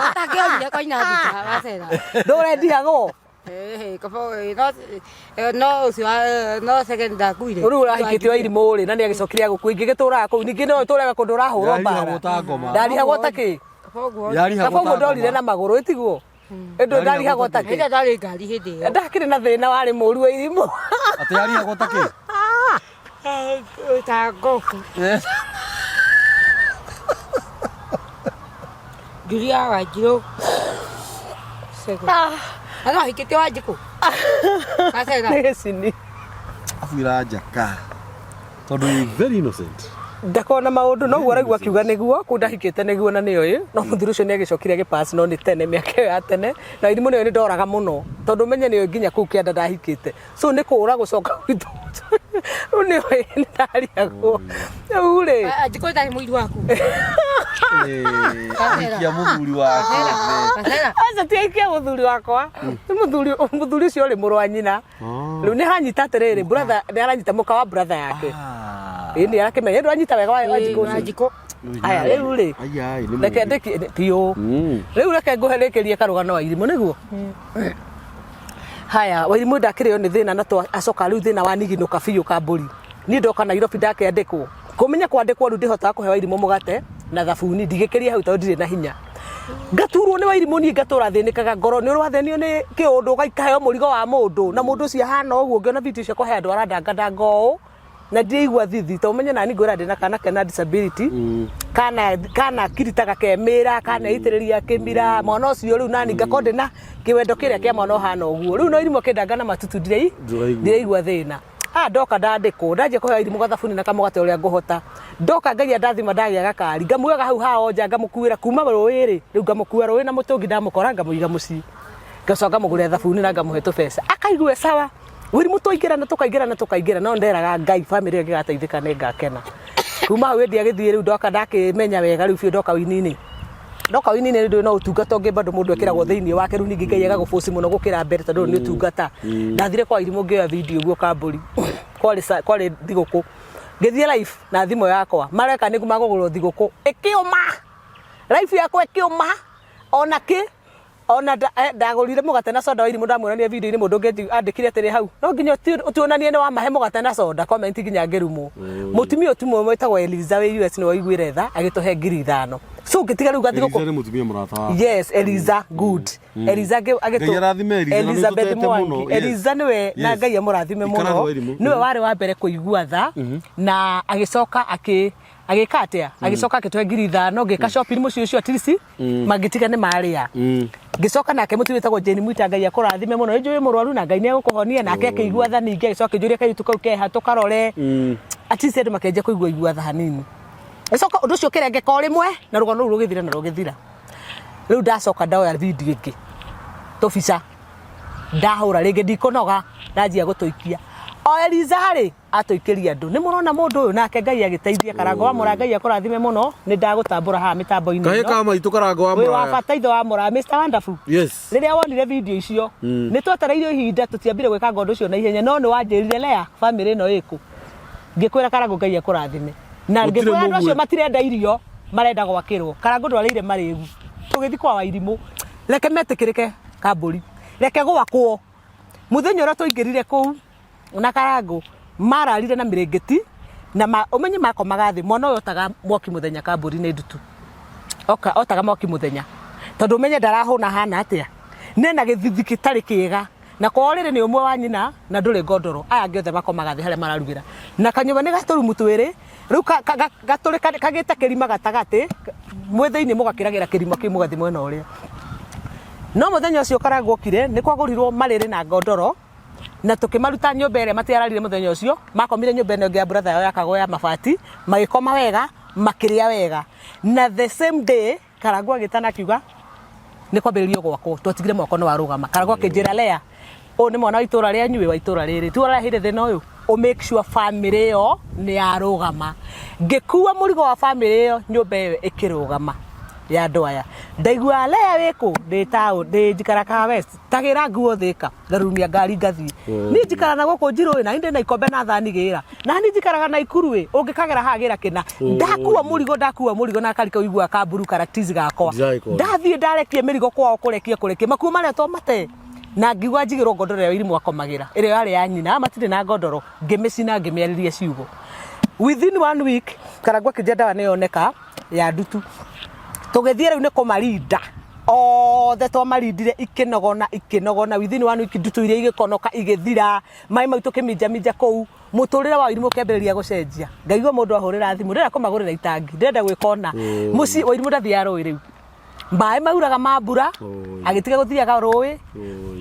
Ũtangĩonire koina thutha wacera. Ndũre ndihagwo? Ĩĩ kaba no no ũcio no second ndakuire. Rĩu ũrahikĩte wa irimũ rĩ na nĩ agĩcokire agũkua ingĩgĩtũraga kũu ningĩ no ĩtũraga kũndũ ũrahũrwo mbara. Yarihagwo ta ngoma. Ndarihagwo ta kĩ? Kaba ũguo. Yarihagwo Kaba ũguo ta ndorire ngoma. na magũrũ ĩtiguo? Ĩndũ ndarihagwo ta kĩ? Hĩndĩ ndarĩ ngari hĩndĩ ĩyo. Ndakĩrĩ na thĩna warĩ mũru wa irimũ. Atĩ yarihagwo ta kĩ? Ta ngobu. Julia Wanjirũ. Ano ahikĩte Wanjikũ? Gacera. Nĩ gĩcini. Abu iranjaka. Tondũ you very innocent. Ndakona maũndũ noguo araigua akiuga nĩguo kũu ndahikĩte nĩguo na nĩoĩ no mũthuri ũcio nĩ agĩcokire agĩpass no nĩ tene mĩaka ĩyo ya tene na irimũ nĩoĩ nĩ ndoraga mũno tondũ menye nĩoĩ nginya kũu kĩanda ndahikĩte so nĩ kũra gũcoka gwitũ rĩu nĩoĩ nĩ ndariagwo rĩu rĩ Wanjikũ ndarĩ mũiru waku. Ahikia mũthuri wake. Gacera. aca ti aikia mũthuri wakwa nĩ mũthuri mũthuri ũcio ũrĩ mũrũ wa nyina rĩu nĩ hanyita atĩrĩrĩ brother nĩ aranyita mũka wa brother yake ĩĩ nĩ arakĩmenya ndũ anyita wega wa Wanjikũ ũcio Wanjikũ. aya rĩu rĩ Ai nĩ reke ndĩkie biũ rĩu reke ngũhe rĩkĩrie karũgano wa irimũ nĩguo haya wairimũ ndakĩrĩo nĩ thĩna na twa acoka rĩu thĩna waniginũka biũ kambũri niĩ ndoka Nairobi ndakĩandĩkwo kũmenya kwandĩkwo rĩu ndĩhotaga kũhe wairimũ mũgate na thabuni ndigĩkĩria hau tondũ ndirĩ na hinya ngaturwo nĩ wairimũ niĩ ngatũra thĩnĩkaga ngoro nĩ ũrathĩnio nĩ kĩũndũ ũgaikaheo mũrigo wa mũndũ na mũndũ ũcio ahana ũguo ngĩona video ciakwa he andũ arandangadanga ũũ na ndiraigua thithi to menye nani ngwĩra ndĩna kana kena disability kana kana kiritaga kemĩra kana itĩrĩria kĩmira mwana ũcio rĩu nani ngakorwo ndĩna kĩwendo kĩrĩa kĩa mwana ũhana ũguo rĩu no irimũ kĩndanga na matutu ndirei Ndũraigua. ndiraigua thĩna ah ndoka ndandĩkwo ndanjia kũheo irimũ gathabuni na kamũgate ũrĩa ngũhota ndoka ngai andathima ndagĩa gakari ngamuoyaga hau hao nja ngamũkuĩra kuma rũĩ rĩ rĩu ngamũkua rũĩ na mũtũngi ndamũkora ngamũiga mũciĩ ngacoka ngamũgũrĩra thabuni na ngamũhe tũbeca akaigua sawa wĩrimũ twaingĩrana tũkaingĩrana tũkaingĩra no nderaga ngai bamĩrĩ ĩyo ĩngĩgateithĩka nĩ ngakena kuma hau ĩndĩ agĩthiĩ rĩu ndoka ndakĩmenya wega rĩu biũ ndoka wini-inĩ ndoka wini-inĩ rĩu no ũtungata ũngĩ bado mũndũ ekĩragwo thĩinĩ wake rĩu ningĩ ngai agagũbũci mũno gũkĩra mbere tondũ ũyũ nĩ ũtungata ndathire kwa irimũ ngĩoya video ũguo kambũri kwarĩ kwarĩ thigũkũ ngĩthiĩ live na thimũ yakwa mareka nĩ magũgũrwo thigũkũ ĩkĩũma live yakwa ĩkĩũma ona kĩ ona ndagũrire mũgate na soda wa irimũ ndamwonania video-inĩ mũndũ ũngĩ andĩkire atĩrĩ hau no nginya ũtuonanie nĩ wamahe mũgate na soda comment nginya ngĩrumwo mũtumia ũtumwe wĩtagwo Eliza wĩ US nĩ waiguire tha agĩtũhe 5,000 so ngĩtiga rĩu gathigũkũ Eliza nĩ mũtumia mũrata wakwa. Yes, Eliza, good. Eliza agĩtũ Ngai arathime Eliza, na nĩ Elizabeth ũtũtete Mwangi. mũno, yes. Eliza nĩwe na Yes. Ngai amũrathime Ikara mũno. thĩ Wairimu. Nĩwe warĩ wa mbere kũigua tha na agĩcoka akĩ agĩka atĩa agĩcoka akĩtũhe 5,000 ngĩka shopping mũciĩ ũcio at least mangĩtiga nĩ marĩa ngĩcoka nake mũtumia wĩtagwo Jane Mwita Ngai akũrathime mũno nĩ njũĩ mũrwaru na Ngai nĩ egũkũhonia nake akĩigua tha ningĩ agĩcoka akĩnjũria kairĩtu kau keha tũkarore at least andũ makĩanjia kũigua igua tha hanini gĩcoka ũndũ ũcio ũkĩrengeka o rĩmwe na rũgano rũu rũgĩthira na rũgĩthira rĩu ndacoka ndoya video ĩngĩ tũbica ndahũra rĩngĩ ndikũnoga ndanjia gũtũikia o Eliza rĩ atũikĩria andũ nĩ mũrona mũndũ ũyũ nake Ngai agĩteithia Karango wa Mũraya Ngai akũrathime mũno nĩ ndagũtambũra haha mĩtambo-inĩ Kahĩ ĩno ka maitũ Karango wa wĩ wa Mũraya. bata ithe wa Mũraya Mr Wonderful Yes. rĩrĩa wonire video icio nĩ twetereire ihinda tũtiambire gwĩkanga ũndũ ũcio na ihenya no nĩ wanjĩrire Lea bamĩrĩ ĩno ĩkũ ngĩkwĩra Karango Ngai akũrathime na Gũtirĩ ngĩkwĩra andũ acio mũguĩ. matirenda irio marenda gwakĩrwo Karango ndwarĩire marĩgu tũgĩthiĩ kwa Wairimũ reke metĩkĩrĩke kambũri reke gwakwo mũthenya ũrĩa twaingĩrire kũu na Karango mararire na mĩrĩngĩti na ũmenye makomaga thĩ mwana ũyũ otaga mwaki mũthenya kambũri nĩ ndutu oka otaga mwaki mũthenya tondũ ũmenye ndarahũna hana atĩa nena gĩthithi gĩtarĩ kĩega na kwao rĩrĩ nĩ ũmwe wa nyina na ndũrĩ ngondoro aya angĩ othe makomaga thĩ harĩa mararugĩra na kanyũmba nĩ gatũrumu twĩrĩ rĩu gatũrĩ kagĩte kĩrima gatagatĩ mwĩ thĩinĩ mũgakĩragĩra kĩrima kĩu mũgathiĩ mwena ũrĩa no mũthenya ũcio Karango okire nĩ kwagũrirwo marĩrĩ na ngondoro na tũkĩmaruta nyũmba ĩrĩa matiararire mũthenya ũcio makomire nyũmba ĩno ĩngĩ ya brother yao yakagwo ya mabati magĩkoma wega makĩrĩa wega na the same day Karango agĩtana akiuga nĩ kwambĩrĩrio gwakwo twatigire mwako nĩ warũgama Karango akĩnjĩra Lea ũyũ nĩ mwana wa itũra rĩanyu wĩ wa itũra rĩrĩ ti ũrareheire thĩna ũyũ Ũ make sure family ĩyo nĩ yarũgama. Ngĩkua mũrigo wa family ĩyo, nyũmba ĩyo ĩkĩrũgama ya andũ aya. Ndaiguaga Leah wĩ kũ? Ndĩ taũni, ndĩ njikara Kahawa West. Tagĩra nguo Thĩka, ngarurumia ngari ngathiĩ. Niĩ njikara na gũkũ Njirũ ĩ, na niĩ ndĩ na ikombe na thani gĩra. Na niĩ njikaraga Naikuru ĩ, ũngĩkagera haha gĩra kĩna. Ndakua mũrigo, ndakua mũrigo na karika ũiguaga ka mburu karatizi gakwa. Ndiraĩkona. Ndathiĩ ndarekia mĩrigo kwao kũrekia kũrekia, makuo marĩa to mate. Na ngiuga njigĩrwo ngondoro ĩrĩa Wairimũ akomagĩra, ĩrĩa yarĩ ya nyina, aya matirĩ na ngondoro, ngĩmĩcina ngĩmĩarĩria ciugo. Within one week, Karangũ akĩnjĩra ndawa nĩ yoneka ya ndutu. Tũgĩthiĩ rĩu nĩ kũmarinda othe twamarindire ikĩnogona ikĩnogona within one week ndutu iria igĩkonoka igĩthira, maĩ mau tũkĩminjaminja kũu, mũtũrĩre wa Wairimũ ũkĩambĩrĩria gũcenjia. Ngaigua mũndũ ahũrĩra thimũ, ndĩrenda kũmagũrĩra itangi, ndĩrenda gwĩka ũna. Mũciĩ Wairimũ ndathiaga rũĩ rĩu. Maĩ mauraga ma mbura, agĩtiga gũthiaga rũĩ,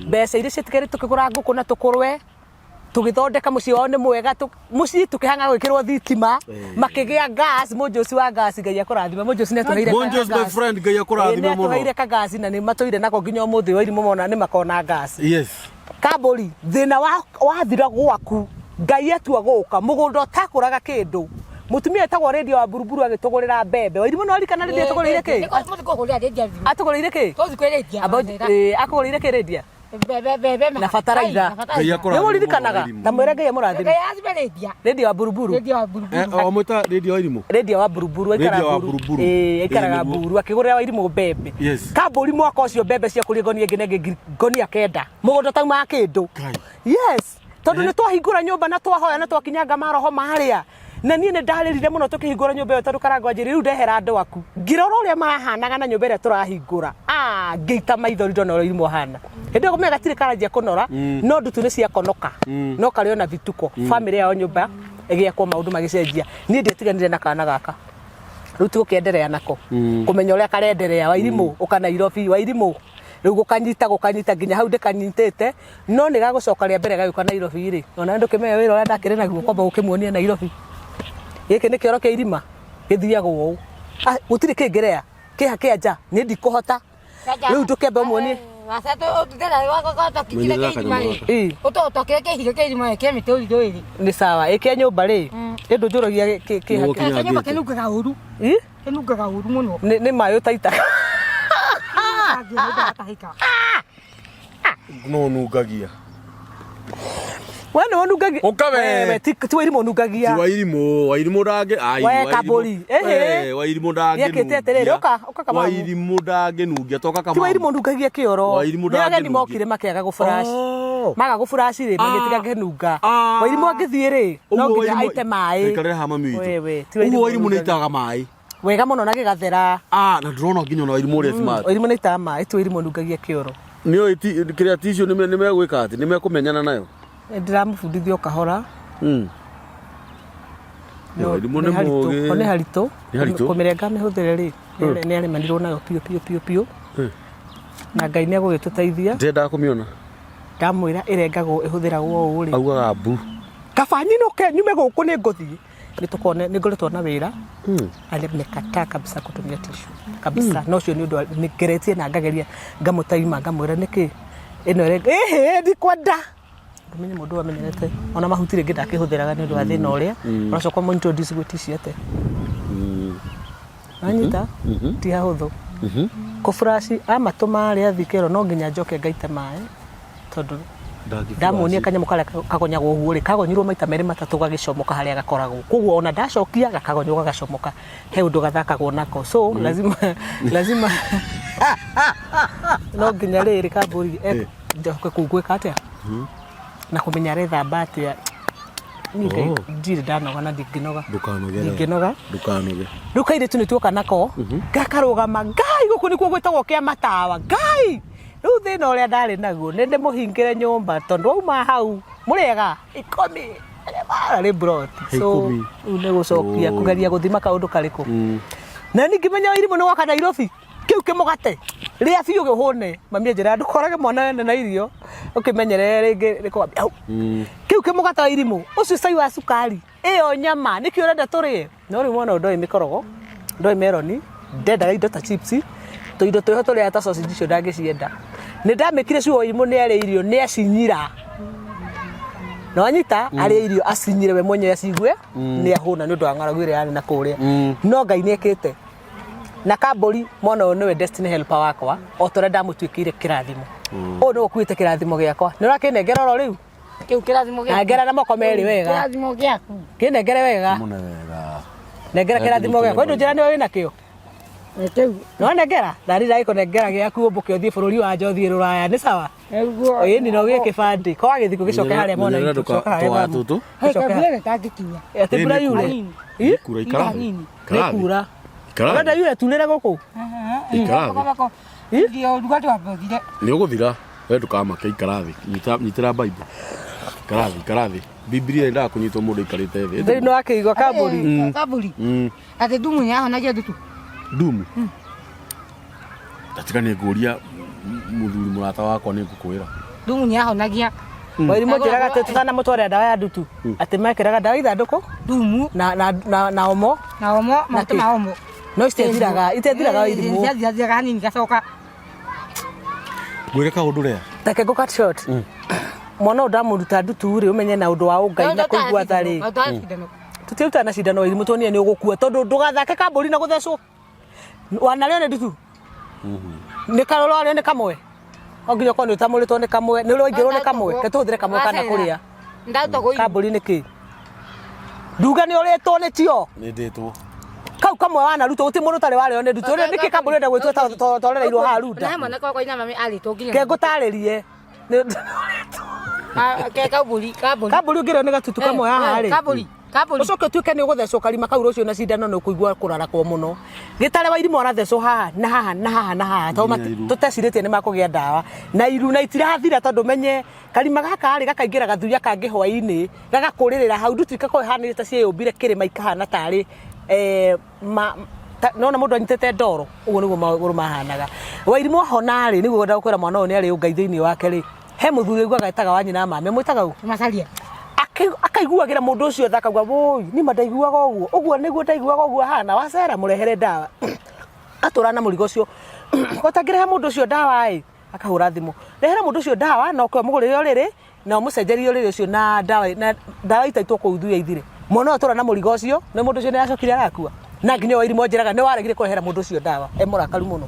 mbeca iria ciatigarire tũkĩgũra ngũkũ na tũkũrwe, tũgĩthondeka mũciĩ wao nĩ mwega, mũciĩ tũkĩhanga gwĩkĩrwo thitima, makĩgĩa gas, mũnjũci wa gas, Ngai akũrathime, mũnjũci nĩ atũheire Mũnjũci, my gas. friend, Ngai akũrathime Ĩĩ, nĩ mũno. atũheire kagasi na nĩ matũire nako nginya ũmũthĩ, Wairimũ mona nĩ makona gas. Yes. Kambũri, thĩna wathira gwaku, Ngai atua gũka, mũgũnda ũtakũraga kĩndũ. Mũtumia wĩtagwo Radio wa Buruburu agĩtũgũrĩra mbembe. Wairimũ nĩ waririkana Radio atũgũrĩire kĩ? Atũgũrĩire kĩ? Amba ĩĩ, akũgũrĩire kĩ Radio? Na bataraitha. Ngai akũrathime Nĩ mũririkanaga? mũno, Wairimũ. Ta mwĩre Ngai amũrathime. Radio wa Buruburu. Eh, o mwĩta Radio wa Irimũ? Radio wa Buruburu aikaraga Radio wa Buru. Buruburu. Ĩĩ, aikaraga Ĩĩ, nĩguo. Buru akĩgũrĩra Wairimũ mbembe. Yes. Kambũri mwaka ũcio mbembe ciakũrire ngonia ĩngĩ na ĩngĩ ngonia kenda. Mũgũnda ũtaumaga kĩndũ. Ngai. Yes. Tondũ nĩ twahingũra nyũmba na twahoya na twakinyanga maroho marĩa. Na niĩ nĩ ndarĩrire mũno tũkĩhingũra nyũmba ĩyo tondũ Karangũ anjĩrire rĩu ndehera andũ aku. Ngĩrora ũrĩa mahanaga na nyũmba ĩrĩa tũrahingũra. Ah, ngĩita maithori ndona ũrĩa Wairimũ ahana. Hĩndĩ ĩyo kũmenya gatirĩ karanjia kũnora, no ndutu nĩ ciakonoka. No karĩ ona vituko. Famĩlĩ yao nyũmba ĩgĩakwo maũndũ magĩcenjia. Niĩ ndiatiganire na kana gaka. Rĩu ti gũkĩenderea nako. Kũmenya ũrĩa karenderea. Wairimũ ũka Nairobi, Wairimũ. Rĩu gũkanyita gũkanyita nginya hau ndĩkanyitĩte. No nĩ gagũcoka rĩa mbere gagĩũka Nairobi rĩ, ona ndũkĩmenya wĩra ũrĩa ndakĩrĩ naguo kwamba gũkĩmuonia Nairobi. Gĩkĩ nĩ kĩoro kĩa irima gĩthiagwo ũũ. Ah, gũtirĩ kĩngĩrea kĩha kĩa nja, niĩ ndikũhota. Rĩu ndũkĩambe ũmuonie. Ĩ. Nĩ sawa, ĩ kĩa nyũmba rĩ, ĩ ndũnjũragia kĩha kĩa Ĩ? Nĩ nĩ maĩ ũtaitaga. No nungagia. We nĩwe ũnungagia. Ũka we. We, ti Wairimũ ũnungagia. Ti Wairimũ, Wairimũ ndangĩ. Ai, We, Wairimũ- Kabũri. Ĩhĩ. We, Wairimũ ndangĩnungia. Nĩekĩte atĩrĩrĩ, ũka, ũka Kamau. Wairimũ ndangĩnungia, toka Kamau. Ti Wairimũ ũnungagia kĩoro. Wairimũ Nĩ ageni ndangĩnungia. mokire makĩaga gũburaci. Oh. Maga gũburaci rĩ, magĩtiga Ah. kĩnunga. Ah. Wairimũ angĩthiĩ rĩ, no Ũguo nginya Wairimũ- aite maĩ. Ikarĩra haha mami witũ. We, we, ti Ũguo Wairimũ Wairimũ nĩ ũnungagia. aitaga maĩ. Wega mũno na gĩgathera. Ah, na ndĩrona nginya ona Wairimũ ũrĩa smart. Wairimũ nĩ aitaga maĩ, ti Wairimũ ũnungagia kĩoro. Nĩ ũĩ kĩrĩa tissue nĩ megwĩka atĩ nĩ mekũmenyana nayo. Ndĩramũbundithia o kahora. No, Wairimũ nĩ mũũgĩ. Nĩ haritũ. Nĩ haritũ. Kũmĩrenga mĩhũthĩre rĩ, nĩ aremanirwo nayo biũ biũ biũ biũ. Na Ngai nĩ egũgĩtũteithia. Ndirendaga kũmĩona. Ndamwĩra ĩrengagwo ĩhũthĩragwo ũũ rĩ. Augaga mbu. Kaba nyinũke nyume gũkũ nĩ ngũthiĩ. Nĩ tũkone nĩ ngoretwo na wĩra. Amekataa kabisa kutumia tissue kabisa. Na ũcio nĩ ũndũ nĩ ngeretie na ngageria ngamũtaima ngamwĩra nĩkĩ ĩno ĩrenga ĩhĩ ndikwenda. Ndũmenye mũndũ amenyerete ona mahuti rĩngĩ ndakĩhũthĩraga nĩ ũndũ wa thĩna ũrĩa ũracoka ũmũ introduce gwĩ tissue atĩa. Wanyita? Ti hahũthũ. Kũburaci amatũma rĩ athiĩ kĩoro no nginya njoke ngaite maĩ tondũ ndamuonia kanyamũ karĩa kagonyagwo ũguo rĩ kagonyirwo maita merĩ matatũ gagĩcomoka harĩa gakoragwo koguo ona ndacokia gakagonywo gagacomoka he ũndũ gathakagwo nako so lazima lazima no nginya rĩrĩ kambũri njoke kũu gwĩka atĩa na kũmenya arethamba atĩa niĩ Ngai, Oh. ndirĩ ndanoga na ndingĩnoga Ndũkanoge. ndingĩnoga Ndũkanoge. rĩu kairĩtu nĩ tuoka nako gakarũgama ngai gũkũ nĩkuo gwĩtagwo kĩa matawa ngai rĩu thĩna ũrĩa ndarĩ naguo nĩ ndĩmũhingĩre nyũmba tondũ wauma hau mũrĩega ikũmi arĩ mburoti so Ikũmi. rĩu nĩ gũcokia Oh. kũgeria gũthima kaũndũ karĩkũ na niĩ ngĩmenya Wairimũ nĩ woka Nairobi kĩu kĩmũgate rĩa biũ gĩhũne mami anjĩra ndũkorage mwana wene na irio ũkĩmenyerere rĩngĩ rĩkwambia hau kĩu kĩmũgate Wairimũ ũcio cai wa cukari ĩyo nyama nĩkĩ ũrenda tũrĩe no rĩu mwana ũyũ ndoĩ mĩkorogo ndoĩ meroni ndendaga indo ta chips tũindo twĩho tũrĩa ta sausage icio ndangĩcienda nĩ ndamĩkire cuo Wairimũ nĩ arĩa irio nĩ acinyira. Na wanyita arĩe irio acinyire we mwenyewe acigue nĩ ahũna nĩ ũndũ wa ng'aragu ĩrĩa yarĩ na kũrĩa. No Ngai nĩ ekĩte na kambũri mwana ũyũ nĩwe destiny helper wakwa o ta ũrĩa ndamũtuĩkĩire kĩrathimo. Ũyũ nĩwe ũkuĩte kĩrathimo gĩakwa, nĩ ũrakĩnengera oro rĩu. Kĩu kĩrathimo gĩaku. Nengera na moko merĩ wega. Kĩrathimo gĩaku. Kĩnengere wega. Mũne wega. Nengera kĩrathimo gĩakwa. Ũndũ njĩra nĩwe wĩna kĩo. Kĩu. No nengera, ndari ndagĩkũnengera gĩaku ũmbũke ũthiĩ bũrũri wa nja ũthiĩ rũraya, nĩ sawa? Nĩguo. Ĩni no gĩe kĩbandĩ. Ko wagĩthiĩ kũ gĩcoke harĩa mwana Menyerera witũ, ndũka- coka harĩa tũgaya mama. tũtũ. Hey, Gĩcoke kabura gatangĩkinya. Atĩ mbura Ĩĩ, yure. Hanini. Ĩ? Kura ikara thĩ. Hanini. Ikara Nĩ thĩ. kura. Ikara Ũrenda thĩ. yure turĩre gũkũ? Ikara thĩ. Irio ũrugarĩ wambe ũthire. Nĩ ũgũthira. We ndũkamake ikara thĩ. Nyita nyitĩra Bible. Ikara thĩ, ikara thĩ. Bibilia yendaga kũnyitwo mũndũ aikarĩte thĩ. Thĩinĩ wa kĩigo kambũri. Kaburi. Atĩ ndumu nĩ yahonagia ndutu. Ndumu. Ndatiga nĩ ngũria mũthuri mũrata wakwa nĩ ngũkwĩra. Ndumu nĩ yahonagia. Wairimu njĩraga atĩ tũtanamũtwarĩra ndawa ya ndutu. Atĩ mekĩraga ndawa ithandũkũ Ndumu na na na na omo na omo maguta kĩ? ma omo. No citiathiraga itiathiraga Wairimu. Ciathiraga hanini gacoka. Ngwĩre kaũndũ rĩa. Reke ngũ cut short. Mwana ũyũ ndamũruta ndutu rĩ ũmenye na ũndũ wa ũngai na kũigua tha rĩ. Tũtiruta na cindano Wairimu tuonire nĩ ũgũkua tondũ ndũgathake kambũri na gũthecwo. Wanarĩo nĩ ndutu. Nĩ karũrũ arĩo nĩ kamwe. No nginya ũkorwo nĩ ũtamũrĩtwo nĩ kamwe, nĩ ũraingĩrwo nĩ kamwe. Reke tũhũthĩre kamwe kana kũrĩa. Ndatagwo Kambũri nĩ kĩ? Nduga nĩ ũrĩtwo nĩ tio. Nĩ ndĩtwo. Kau kamwe wanarutwo gũtirĩ mũndũ ũtarĩ warĩo nĩ ndutu. Rĩu nĩkĩ kambũri ĩrenda gwĩtua torereirwo haha runda? Na mwana kwa ina mami arĩtwo nginya. Ke ngũtarĩrie. Nĩ- Ke kaburi kaburi. Kambũri ũngĩrĩo nĩ gatutu kamwe haha rĩ. Kaburi kaburi. Ũcoke ũtuĩke nĩ ũgũthecwo karima kau rũciũ na cindano nĩ ũkũigua kũrarakwo mũno. Gĩtarĩ wa irimũ arathecwo haha na haha na haha na haha tondũ Nginya iru. tũtecirĩtie nĩ makũgĩa ndawa na iru na itirathira tondũ menye karima gaka rĩ gakaingĩra gathuya kangĩ hwainĩ gagakũrĩrĩra hau ndutu ikakorwo ihanĩte ta ciĩyũmbire kĩrĩma ikahana tarĩ nona mũndũ anyitĩte ndoro ũguo nĩguo magũrũ mahanaga. Wairimũ ahona rĩ nĩguo ngwendaga gũkwĩra mwana ũyũ nĩ arĩ ũngai thĩinĩ wake rĩ he mũthuri ũiguaga etaga wa nyina mame mwĩtaga ũ? Macaria. Akaiguagĩra mũndũ ũcio tha akauga wũi nima ndaiguaga ũguo ũguo nĩguo ndaiguaga ũguo hana wacera mũrehere ndawa atũra na mũrigo ũcio ũtangĩrehe mũndũ ũcio ndawa ĩ akahũra thimũ rehera mũndũ ũcio ndawa na ũkwe mũgũrĩre ũrĩrĩ na ũmũcenjerie ũrĩrĩ ũcio na ndawa na ndawa itaitwo kũu thuya ithire mwana ũyũ atũra na mũrigo ũcio nĩ mũndũ ũcio nĩ acokire arakua na nginya Wairimu njĩraga nĩ waregire kũrehera mũndũ ũcio ndawa e mũrakaru mũno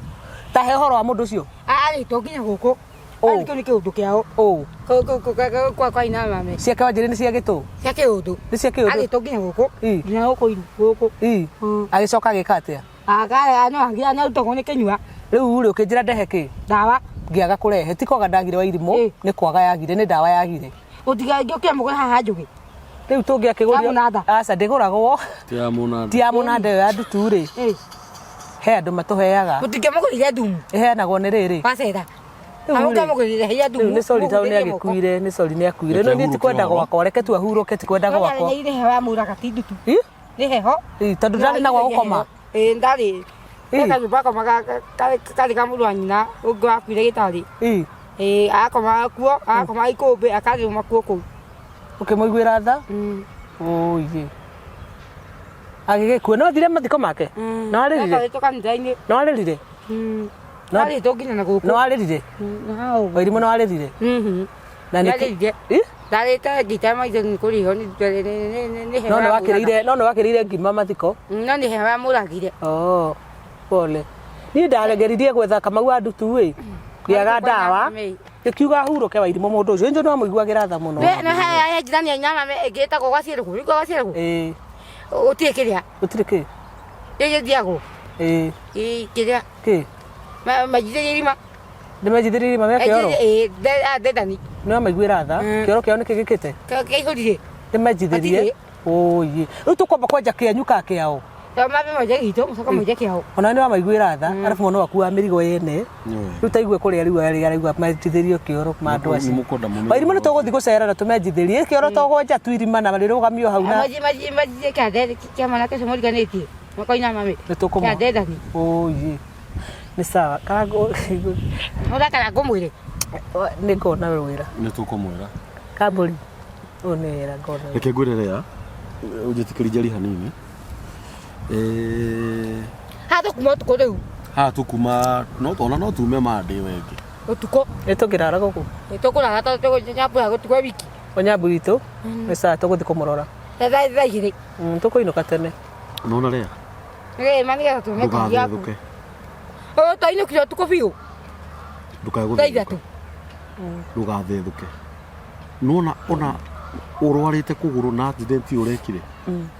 ta he ũhoro wa mũndũ ũcio Arĩtwo nginya gũkũ. Ũ. Arĩtwo nĩ kĩũndũ kĩao. ũ Kwa kwa ina mami. ciake wanjĩrĩ nĩ cia gĩtũ Cia kĩũndũ. nĩ cia kĩũndũ Arĩtwo nginya gũkũ. Ĩ. Nginya gũkũ iru gũkũ. Ĩ. Agĩcoka agĩka atĩa? Agaya no agira no arutagwo nĩ kĩnyua. Rĩu rĩ ũkĩnjĩra ndehe kĩ? Ndawa. Ngĩaga kũrehe ti kwaga ndagire Wairimu Ĩ. nĩ kwaga yagire nĩ ndawa yagire. Ũtigangĩũkĩra mũgũre haha njũgĩ. Rĩu tũngĩakĩgũria Ya mũnanda. Aca ndĩgũragwo. Ti ya mũnanda. Ti ya mũnanda ĩyo ya ndutu rĩ. Ĩ. He andũ matũheaga. Mũtingĩmũgũrire ndumu. Ĩheanagwo nĩ rĩrĩ. Wacera. Rĩu rĩ, Amũkamũgũrire hinya ndumu. Rĩu nĩ sorry tondũ nĩ mũhũthĩrie moko. agĩkuire nĩ sorry nĩ akuire. Reke No niĩ ti kwenda ahurũke gwakwa reke tu ahurũke ti kwenda No gwakwa. ndarĩ nĩ heho yamũraga ti ndutu. Ĩ? Nĩ heho. Ĩ, tondũ ndarĩ na gwa gũkoma. Ĩ ndarĩ. Ĩ. He kanyũmba akomaga karĩ ka mũrũ wa nyina ũngĩ wakuire gĩtarĩ. Ĩ. Ĩ agakomaga kuo, agakomaga ikũmbĩ akarĩma kuo kũu. Ũkĩmũiguĩra tha? Ũiĩ. Agĩgĩkua no athire mathiko make? No arĩrire? Atwarĩtwo kanitha-inĩ. No arĩrire? No- Arĩtwo nginya na gũkũ. No arĩrire? Na ũguo. Wairimu no arĩrire? Na nĩkĩ? Ndarĩrire. Ĩ? Ndarĩte ngita maitho nĩ kũrĩho nĩ heho No nĩ wakĩrĩire no nĩ wakĩrĩire ngima mathiko? No nĩ heho yamũragire. Oh, pole. Niĩ ndageririe gwetha Kamau wa ndutu ĩ. Ngĩaga ndawa. Ngĩkiuga ahurũke Wairimu mũndũ ũcio. Njũ nĩwamũiguagĩra tha mũno. Na he njirani ya nyama ĩngĩ ĩtagwo gwa Ciĩrũgũ. Nĩ gwa Ciĩrũgũ? Ĩ. Gũtirĩ kĩrĩa. Gũtirĩ kĩ? Gĩgĩthiagwo. Ĩ. Ĩ kĩrĩa. Kĩ? Manjithĩrie irima. Nĩ menjithirie irima me kĩoro? Ĩ ndendani. Nĩ wamaiguĩra tha? Kĩoro kĩao nĩkĩ gĩkĩte? Kĩihũrire. Nĩ menjithirie? Hatirĩ. Ũiĩ. Rĩu tũkwamba kwenja kĩanyu ka kĩao? Mambe mwenje gitũ mũcoke mwenje kĩao. Ona nĩ wamaiguĩra tha, arabu mwana waku wa mĩrigo yene. Rĩu taigue kũrĩa rĩu arĩ araigua menjithĩrio kĩoro ma andũ acio. Nĩ mũkwenda mũno. Wairimu nĩ tũgũthiĩ gũcera na tũmenjithĩrie kĩoro tũgwenja tu irima na rĩrũgamio hau na Manjithie kĩa mwanake ũcio mũriganĩtie. Makoina mami. nĩ tũkũmũ. Kĩa ndendani. Ũiĩ. Nĩ sawa. Karangũ Ũrakara ngũmwĩre. nĩ ngona wĩra. Nĩ tũkũmwĩra. Kambũri. Ũyũ nĩ wĩra ngona. Reke ngwĩre rĩa ũnjĩtĩkĩrie njeri hanini. Eh, Haha tũkuma ũtukũ rĩu. haha tũkuma no ona no tume mandĩ wengĩ. Ũtukũ. Nĩ tũngĩrara gũkũ. Nĩ tũkũrara tondũ nyambura gũtukũ wiki. Onyambu witũ nĩ sawa tũgũthiĩ kũmũrora. Thaa 2:00. Tũkũinũka tene. Nona rĩa. Ĩ ma nĩgetha tume ngari yaku. Ndũgathethũke. Ũyũ twainũkire ũtukũ biũ. Ndũkae Thaa gũthethũka. 3:00. Ndũgathethũke. Nona ona ũrwarĩte kũgũrũ na accident ĩyo ũrekire.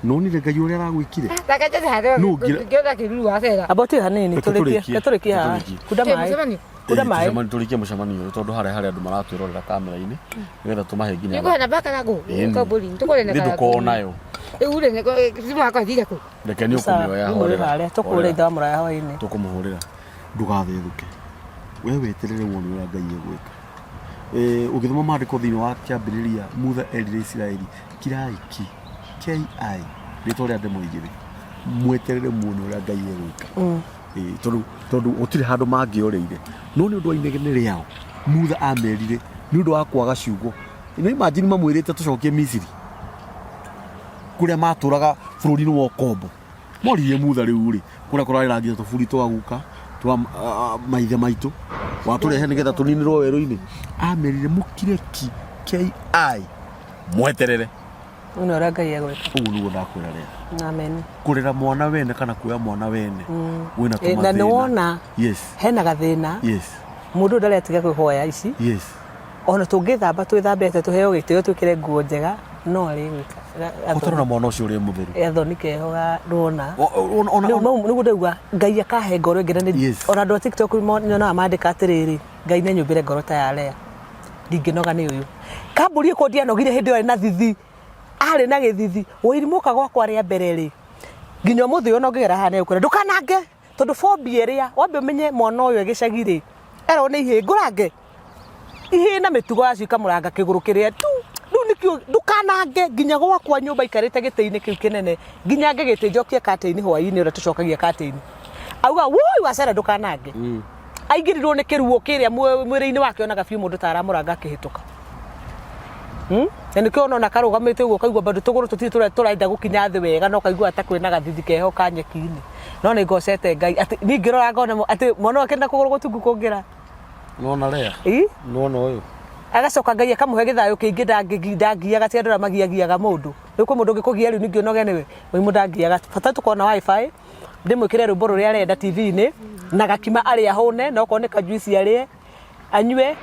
Nonire Ngai ũrĩa aragwĩkire. Reke njĩre harĩa Nũ ngira- ngĩona kĩruru wa cera. Amba ũtige hanini Reke tũrĩkie. tũrĩkie. Reke tũrĩkie haha. Tũrĩkie. Kunda Ĩ, maĩ. mũcemanio. Kunda maĩ. Tũrĩkie mũcemanio ũyũ tondũ harĩa harĩa andũ maratwĩrorera kamera-inĩ nĩgetha tũmahe nginya Nĩngũhe namba ya Karangũ. Ĩni. Kambũri. Tũkũrĩ na Nĩ Karangũ. ndũkonayo. Rĩu rĩ, thimũ yakwa ĩthire kũ? Reke nĩ Sawa, ũkũmĩoya rĩu horera. harĩa tũkũhũra ithe wa mũraya hwainĩ. Tũkũmũhũrĩra. Ndũgathethũke. We weterere wone ũrĩa Ngai egwĩka. Eh, ũgĩthoma maandĩko thĩinĩ wa kĩambĩrĩria Mutha erire Isiraeli kirai ki ki rĩtwa rĩa ndemwa igĩrĩ mweterere muone ũrĩa Ngai egwĩka. Ĩĩ, tondũ tondũ gũtirĩ handũ mangĩoreire no nĩ ũndũ wa inegene rĩao Mutha amerire nĩ ũndũ wa kwaga ciugo. Nĩ imagine mamwĩrĩte tũcokie Misiri kũrĩa matũraga bũrũri-inĩ wa ũkombo moririe Mutha rĩu rĩ kũrĩa kũrarĩ nginya tũburi twa guka twa maithe maitũ watũrehe nĩgetha tũninĩrwo werũ-inĩ amerire mũkire ki ki mweterere. Ũyũ ũrĩa Ngai egwĩka. Ũguo nĩguo ndakwĩra rĩa. Amen. Kũrera mwana wene kana kuoya mwana wene wĩna Ĩ, na tũmathĩna. nĩ wona Yes. hena gathĩna. Yes. Mũndũ ndarĩ atiga kwĩhoya ici. Yes. Ona tũngĩthamba twĩthambĩte tũheo gĩtĩo twĩkĩre nguo njega no arĩgwĩka. Ũtarora mwana ũcio ũrĩa mũtheru. Gathoni keho ga ruona. Ona Nĩguo ndauga Ngai akahe ngoro ĩngĩ na nĩ Yes. ona andũ a TikTok nyonaga mandĩka atĩrĩrĩ Ngai nĩ anyũmbĩre ngoro ta ya Lea. Ndingĩnoga nĩ ũyũ. Kambũri ĩko ndianogire hĩndĩ ĩyo arĩ na thithi. Arĩ na gĩthithi. Wairimũ oka gwakwa rĩa mbere rĩ. Nginya ũmũthĩ ũyũ ona ũngĩgera haha nĩ egũkwĩra ndũkanange tondũ phobia ĩrĩa wambe ũmenye mwana ũyũ e gĩcagi rĩ erwo nĩ ihĩĩ ngũrange. Ihĩĩ na mĩtugo yacio ikamũranga kĩgũrũ kĩrĩa tu. Rĩu nĩkĩo ndũkanange nginya gwakwa nyũmba ikarĩte gĩtĩ-inĩ kĩu kĩnene nginya nge gĩtĩ njokie curtain hwaĩ-inĩ ũrĩa tũcokagia curtain. Auga woi wacera ndũkanange. Aingĩrirwo nĩ kĩruo kĩrĩa mwĩrĩ-inĩ wake onaga biũ mũndũ ta aramũranga akĩhĩtũka. Na nĩkĩo ũnona karũgamĩte ũguo ũkaigua bado tũgũrũ tũtirĩ tũrenda gũkinya thĩ wega no kaigua ta kwĩna gathithi keho ka nyeki-inĩ. No nĩ ngocete Ngai atĩ niĩ ngĩrora ngona atĩ mwana wake na kũgũrũ gũtungu kũngĩra. Nona Lea. Ĩ? Nona ũyũ. Agacoka Ngai akamũhe gĩthayũ kĩingĩ ndangiaga ti andũ arĩa magiagiaga mũndũ. Rĩu kwĩ mũndũ ũngĩkũgia rĩu ningĩ ũnoge nĩwe. Mũrimũ ndangiaga. Bata tũkorwo na wifi ndĩmwĩkĩre rwĩmbo rũrĩa arenda TV-inĩ na gakima arĩe ahũne na okorwo nĩ kajuici arĩe anyue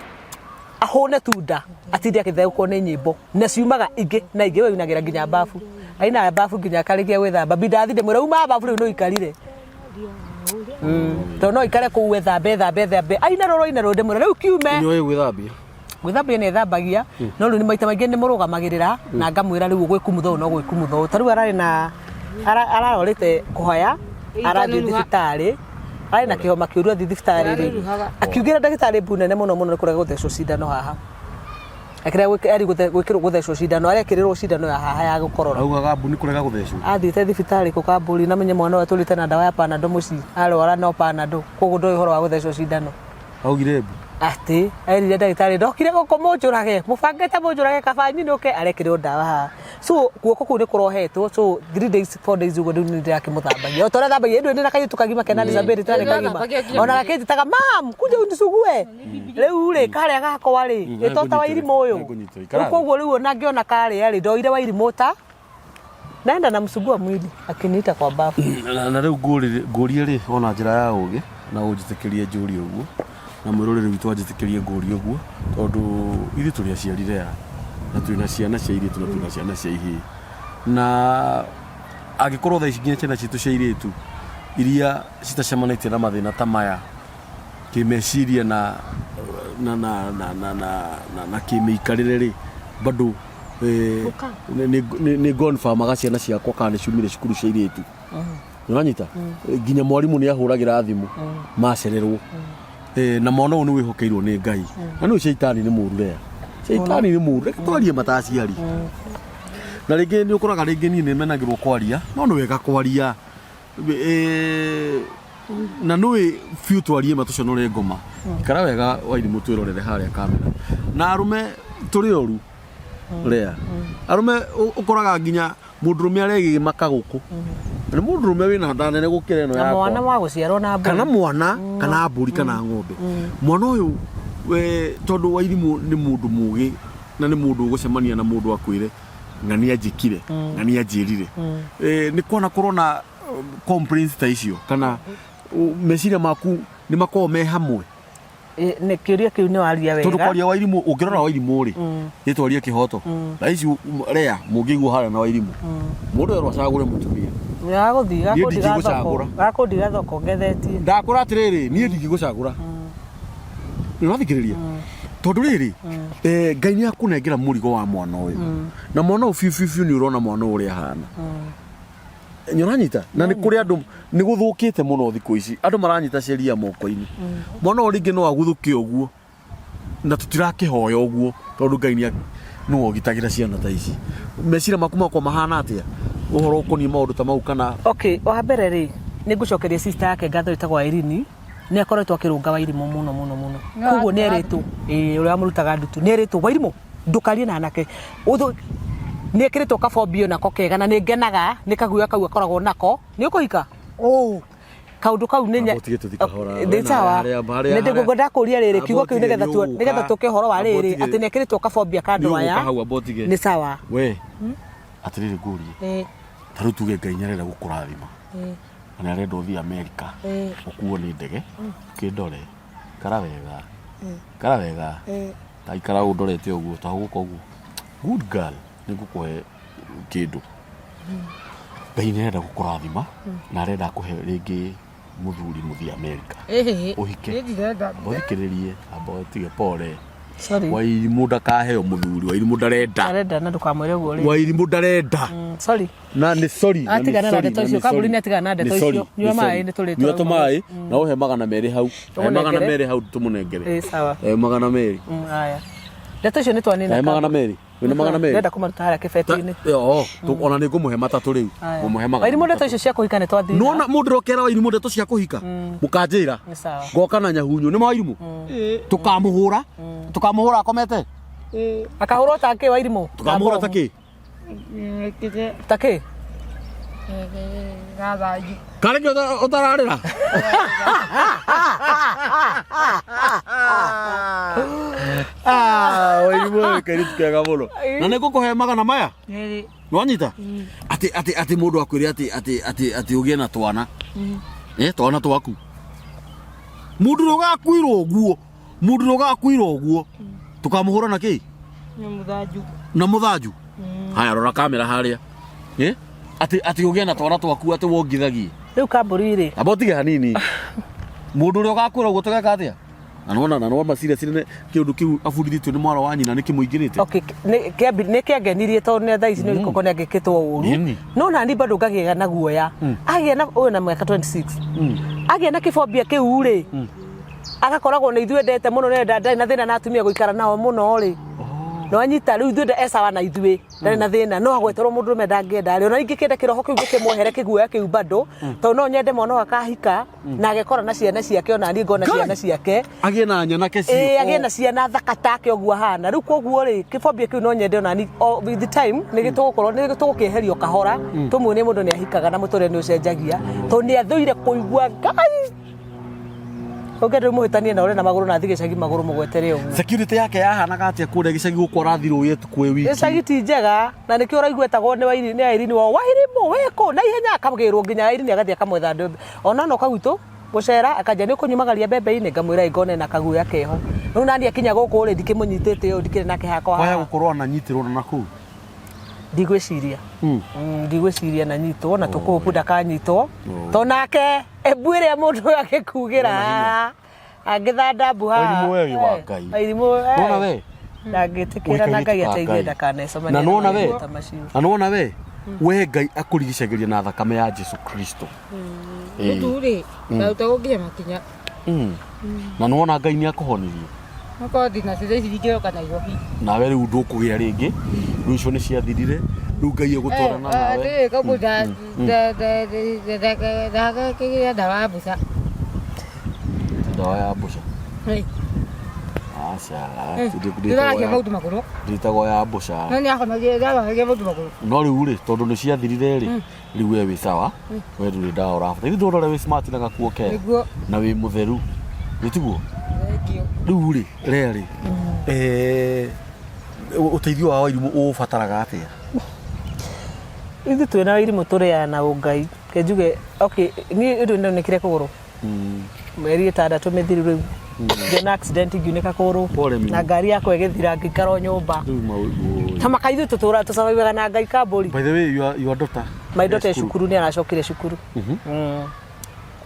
ahũne tunda atinde akĩtheũkwo nĩ nyĩmbo na ciumaga ingĩ na ingĩ we ũinagĩra nginya babu ainaga babu nginya akarĩkia gwĩthamba mbinda athi ndĩmwĩra uma babu rĩu nĩ ũikarire tondũ no ikare kũu ethambe ethambe ethambe aina rũrũ aina rũrũ ndĩmwĩra rĩu kiume Nĩ ũĩ gwĩthambia? Gwĩthambia nĩ ethambagia no rĩu nĩ maita maingĩ nĩ mũrũgamagĩrĩra na ngamwĩra rĩu ũgwĩkumutha ũũ na ũgwĩkumutha ũũ ta rĩu ararĩ na ararorĩte kũhaya arathiĩ thibitarĩ arĩ na kĩhoma kĩũru athiĩ thibitarĩ rĩ akiugĩra ndagĩtarĩ mbu nene mũno mũno nĩ kũrega gũthecwo cindano haha akĩrega eri gwĩkĩrwo gũthecwo cindano arekĩrĩrwo cindano ya haha ya gũkorora Augaga mbu nĩ kũrega gũthecwo. Athiĩte thibitarĩ kũ kambũri na menye mwana ũyũ atũrĩte na ndawa ya panado mũciĩ arwara no panado koguo ndoĩ ũhoro wa gũthecwo cindano. Augire mbu. Atĩ erire ndagĩtarĩ ndokire gũkũ mũnjũrage mũbangĩte mũnjũrage kaba nyinũke arekĩrĩrwo ndawa haha so guoko kũu nĩ kũrohetwo so 3 days 4 days ũguo rĩu nĩ ndĩrakĩmũthambagia o ta ũrĩa thambagia ĩndũ ndĩ na kairĩtu kagima kena disability tarĩ kagima ona gakĩnjĩtaga mam kuja unisugue rĩu rĩ karĩa gakwa rĩ ĩtota wairimũ ũyũ rĩu koguo rĩu ona ngĩona karĩa rĩ ndoire wairimũ ta naenda namsugua mwili akiniita kwa bafu. Na rĩu ngũrie rĩ ona njĩra ya ũgĩ na ũnjĩtĩkĩrie njũrie ũguo na mwĩroreri witũ anjĩtĩkĩrie ngũrie ũguo tondũ ithuĩ tũrĩ aciari rea na twĩna ciana cia airĩtu na twĩna ciana cia ihĩĩ na angĩkorwo thaa ici nginya ciana citũ cia airĩtu iria citacemanĩtie na mathĩna ta maya kĩmeciria na na na na na na na, na kĩmĩikarĩre rĩ bado eh, nĩ ngonfamaga ciana ciakwa kana nĩ ciumire cukuru cia airĩtu nĩwanyita nginya mwarimũ nĩ ahũragĩra thimũ macererwo Eh, na mwana ũyũ nĩ wĩhokeirwo nĩ Ngai na nĩ caitani nĩ mũru rea caitani nĩ mũru reke twarie mataciari na rĩngĩ nĩ ũkoraga rĩngĩ niĩ nĩ menagĩrwo kwaria no nĩ wega kwaria Eh, na nĩ biũ twarie ma tũconore ngoma ikara wega wairimũ twĩrorere harĩa kamera na arũme tũrĩ oru rea arũme ũkoraga nginya mũndũrũme aregĩma kagũkũ nĩ mũndũrũme wĩna nda nene gũkĩra ĩno Na yakwa mwana wa gũciarwo na mbũri. Kana mwana kana mbũri kana ng'ombe mwana ũyũ we tondũ wairimũ nĩ mũndũ mũgĩ Na nĩ mũndũ ũgũcemania na mũndũ akwĩre ng'ania njĩkire, ng'ania njĩrire. Nĩ kwana korwo na complaints ta icio kana meciria maku nĩ makoragwo me hamwe? Nĩ kĩũria kĩu nĩ waria Tondũ wega. Kwaria Wairimũ, ũngĩrora Wairimũ rĩ, nĩ twarie kĩhoto thaa ici rea mũngĩigua harĩa na Wairimũ mũndũ erwo acagũre mũtumia. Gagũthiĩ Niĩ gakũndiga thoko. Ndingĩgũcagũra. Gakũndiga thoko ngethetie. Ndakũra atĩrĩrĩ, niĩ ndingĩgũcagũra. Nĩ ũrathikĩrĩria? Tondũ rĩrĩ, Ngai nĩ akũnengera mũrigo wa mwana ũyũ, na mwana ũyũ biũ biũ biũ nĩ ũrona mwana ũyũ ũrĩa ahana. Nĩ ũranyita? Na nĩ kũrĩ andũ nĩ gũthũkĩte mũno thikũ ici, andũ maranyita sheria moko-inĩ. Mwana ũyũ rĩngĩ no aguthũke ũguo, na tũtirakĩhoya ũguo, tondũ Ngai nĩwe ũgitagĩra ciana ta ici. Meciria maku makwa mahana atĩa ũhoro ũkoniĩ maũndũ ta mau kana? Okay, wa mbere rĩ, nĩ ngũcokeria sister yake ngatho ĩtagwo Irene, nĩ akoretwo akĩrũnga Wairimũ mũno mũno mũno. No, Koguo nĩ erĩtwo, ĩĩ ũrĩa wamũrutaga ndutu, nĩ erĩtwo Wairimũ ndũkarie na anake. Nĩ ekĩrĩtwo kabombio nako kega na nĩ ngenaga nĩ kaguoya kau akoragwo nako. Nĩ ũkũhika? Oh. Kaũndũ kau nĩ Amba ũtige tũthiĩ kahora. Ndĩ Wena sawa. harĩa Nĩ ndĩngũkwenda kũria rĩrĩ Amba kiugo kĩu ũtige nĩgetha nĩ ũgũka. nĩgetha tũke ũhoro wa Amba rĩrĩ ũtige. atĩ nĩ ekĩrĩtwo kabombia ka Nĩ andũ aya. ũgũka hau, amba ũtige. Nĩ sawa. We atĩrĩrĩ, ngũrie, ta rĩu tuge Ngai nĩarenda gũkũrathima na nĩarenda ũthiĩ Amerika, ũkuo nĩ ndege, ũkĩndore, ikara wega, ikara wega, ta ikara ũndorete ũguo, ta hũgũka ũguo, good girl, nĩngũkũhe kĩndũ. Ngai nĩarenda gũkũrathima na arenda akũhe rĩngĩ mũthuri mũthiĩ Amerika, ũhike. Niĩ ndirenda. Amba ũthikĩrĩrie, amba ũtige pole. Sorry. Wairimũ ndakaheo mũthuri, Wairimũ ndarenda. Arenda na ndũkamwĩre ũguo rĩngĩ. Wairimũ ndarenda. Sorry. Na nĩ sorry, na nĩ Atigana na sorry, ndeto na icio. nĩ Kambũri sorry. nĩ atigana na ndeto Nĩ sorry, icio. Nyua nĩ sorry. maĩ, nĩ tũrĩtwo Nyua rĩu. tũmaĩ na ũhe 200 hau. He magana Tũmũnengere. merĩ hau tũmũnengere. Ĩ sawa. 200. Haya. Ndeto icio nĩ twanina. He 200. Wĩna 200? Ndĩrenda kũmaruta harĩa kĩbeti-inĩ. Ona nĩ ngũmũhe matatũ rĩu. Haya. Ngũmũhe magana Wairimũ ndeto matatũ. icio cia kũhika nĩ twathira. Nona mũndũ ũrokera Wairimũ ndeto cia kũhika, mũkanjĩra. Nĩ sawa. Ngoka na nyahunyu nĩ ma Wairimũ. Tũkamũhũra. Tũkamũhũra akomete. Akahũrwo ta kĩ Wairimũ? Tũkamũhũra ta kĩ? Ta kĩ? Gathanju. Karĩ kĩ ũtararĩra? Ah, Wairimũ wĩ kairĩtu kega mũno. Na nĩ ngũkũhe magana maya. Merĩ. Nĩwanyita? Atĩ atĩ atĩ mũndũ akwĩre atĩ atĩ atĩ atĩ ũgĩe na twana. Twana twaku. Mũndũ ũrĩa ũgakuirwo ũguo, mũndũ ũrĩa ũgakuirwo ũguo, tũkamũhũra na kĩ? Nĩ mũthanju. Na mũthanju. Haya, rora kamera harĩa. Atĩ atĩ ũgĩe na twana twaku atĩ wongithagie. Rĩu kambũri rĩ. Amba ũtige hanini. Mũndũ ũrĩa ũgakwĩra ũguo tũgeka atĩa? Na nĩwona, na nĩwona serious nĩ kĩũndũ kĩu abundithĩtio nĩ mwana wa nyina nĩ kĩmũingĩrĩte. Okay, nĩ kĩangenirie tondũ nĩ thaa ici nĩ gĩkoko nĩ angĩkĩtwo ũru. Nĩni. No nani bado ngagĩa na guoya. Agĩa na ũyũ na mĩaka 26. Agĩa na kĩbobia kĩu rĩ. Agakoragwo nĩ ithuĩ endete mũno nĩ ndarĩ na thĩna na atumia gũikara nao mũno rĩ. No anyita rĩu ithuĩ esawa na ithuĩ ndarĩ na thĩna no agweterwo mũndũrũme ndangĩenda rĩ ona ingĩkĩenda kĩroho kĩu gĩkĩmwehere kĩguoya kĩu bado tondũ no nyende mwana ũyũ akahika na agekora na ciana ciake ona niĩ ngona Ngai! ciana ciake. Agĩe na nyanake Ĩĩ ciĩ agĩe na ciana thaka take ũguo ahana rĩu koguo rĩ kĩbobia kĩu no nyende ona ni with the time nĩ tũgũkorwo nĩ tũgũkĩeherio kahora tũmuonie mũndũ nĩ ahikaga na mũtũrĩre nĩ ũcenjagia tondũ nĩ athũire kũigua Ngai ũngĩenda mũhĩtanie na ũrĩ na magũrũ na athiĩ gĩcagi magũrũ mũgwetere ũguo. Security yake yahanaga atĩa kũrĩa gĩcagi gũkũ arathiĩ rũĩ ũtukũ wĩ wiki? Gĩcagi ti njega na nĩkĩo ũraigua etagwo nĩ Wairi nĩ Irene wao Wairimũ wĩkũ na ihenya akagĩrwo nginya Irene agathiĩ akamwetha andũ ona no kagwitũ gũcera akanja nĩ ũkũnyumagaria mbembe-inĩ ngamwĩra ĩ ngone na kaguoya keho rĩu nani akinya gũkũ rĩ ndikĩmũnyitĩte ũũ ndikĩrĩ nake hakwa Waya haha. gũkorwo ananyitĩrwo na nakũu. Ndigwĩciria. Ndigwĩciria na nyitwo na tũkũhũpu ndakanyitwo to nake embu ĩrĩa mũndũ ũyũ angĩkugĩra angĩthanda mbu haha. Wairimũ we wĩ wa Ngai. Wairimũ we. Nona we? Ndangĩtĩkĩra na Ngai ateithie ndakanecemanie Na nona we? maũndũ ta macio. Na nona we? We Ngai akũrigicagĩria na thakame ya Jesu Kristo. Mũtu rĩ, ndaruta gũkinya makinya. Na nĩwona Ngai nĩ akũhonirie. Okorwo ndina ciĩna ici ingĩroka Nairobi. Nawe rĩu ndũkũgĩa rĩngĩ. Rĩu icio nĩ ciathirire. Rĩu Ngai egũtwarana nawe. Atĩrĩ koguo ndakĩgĩra ndawa ya mbuca. Ndawa ya mbuca. Aca. Ndĩraragia maũndũ magũrũ. Ndĩtagwo ya mbuca. No nĩ ahonagia ndaragia maũndũ magũrũ. No rĩu rĩ, tondũ nĩ ciathirire rĩ, rĩu we wĩ sawa, we ndũrĩ ndawa ũrabatara. Ithuĩ ndũrona wĩ smart na gakuo kega. Nĩguo. Na wĩ mũtheru. Nĩ tiguo? Thank you. Rĩu rĩ, rĩa rĩ, Ũteithio wa Wairimũ ũũbataraga atĩa? Ithuĩ twĩna Wairimũ tũrĩaga na ũngai. Reke njuge, okay, niĩ ũndũ ndaunĩkire kũgũrũ mĩeri 6 mĩthiru rĩu ngĩona accident ngiunĩka kũgũrũ Pole mimi. na ngari yakwa ĩgĩthira ngĩikara o nyũmba. Rĩu maũndũ. Ta maka ithuĩ tũtũra tũcabaibaga na Ngai kambũri. By the way, your daughter. My daughter e cukuru nĩ aracokire cukuru.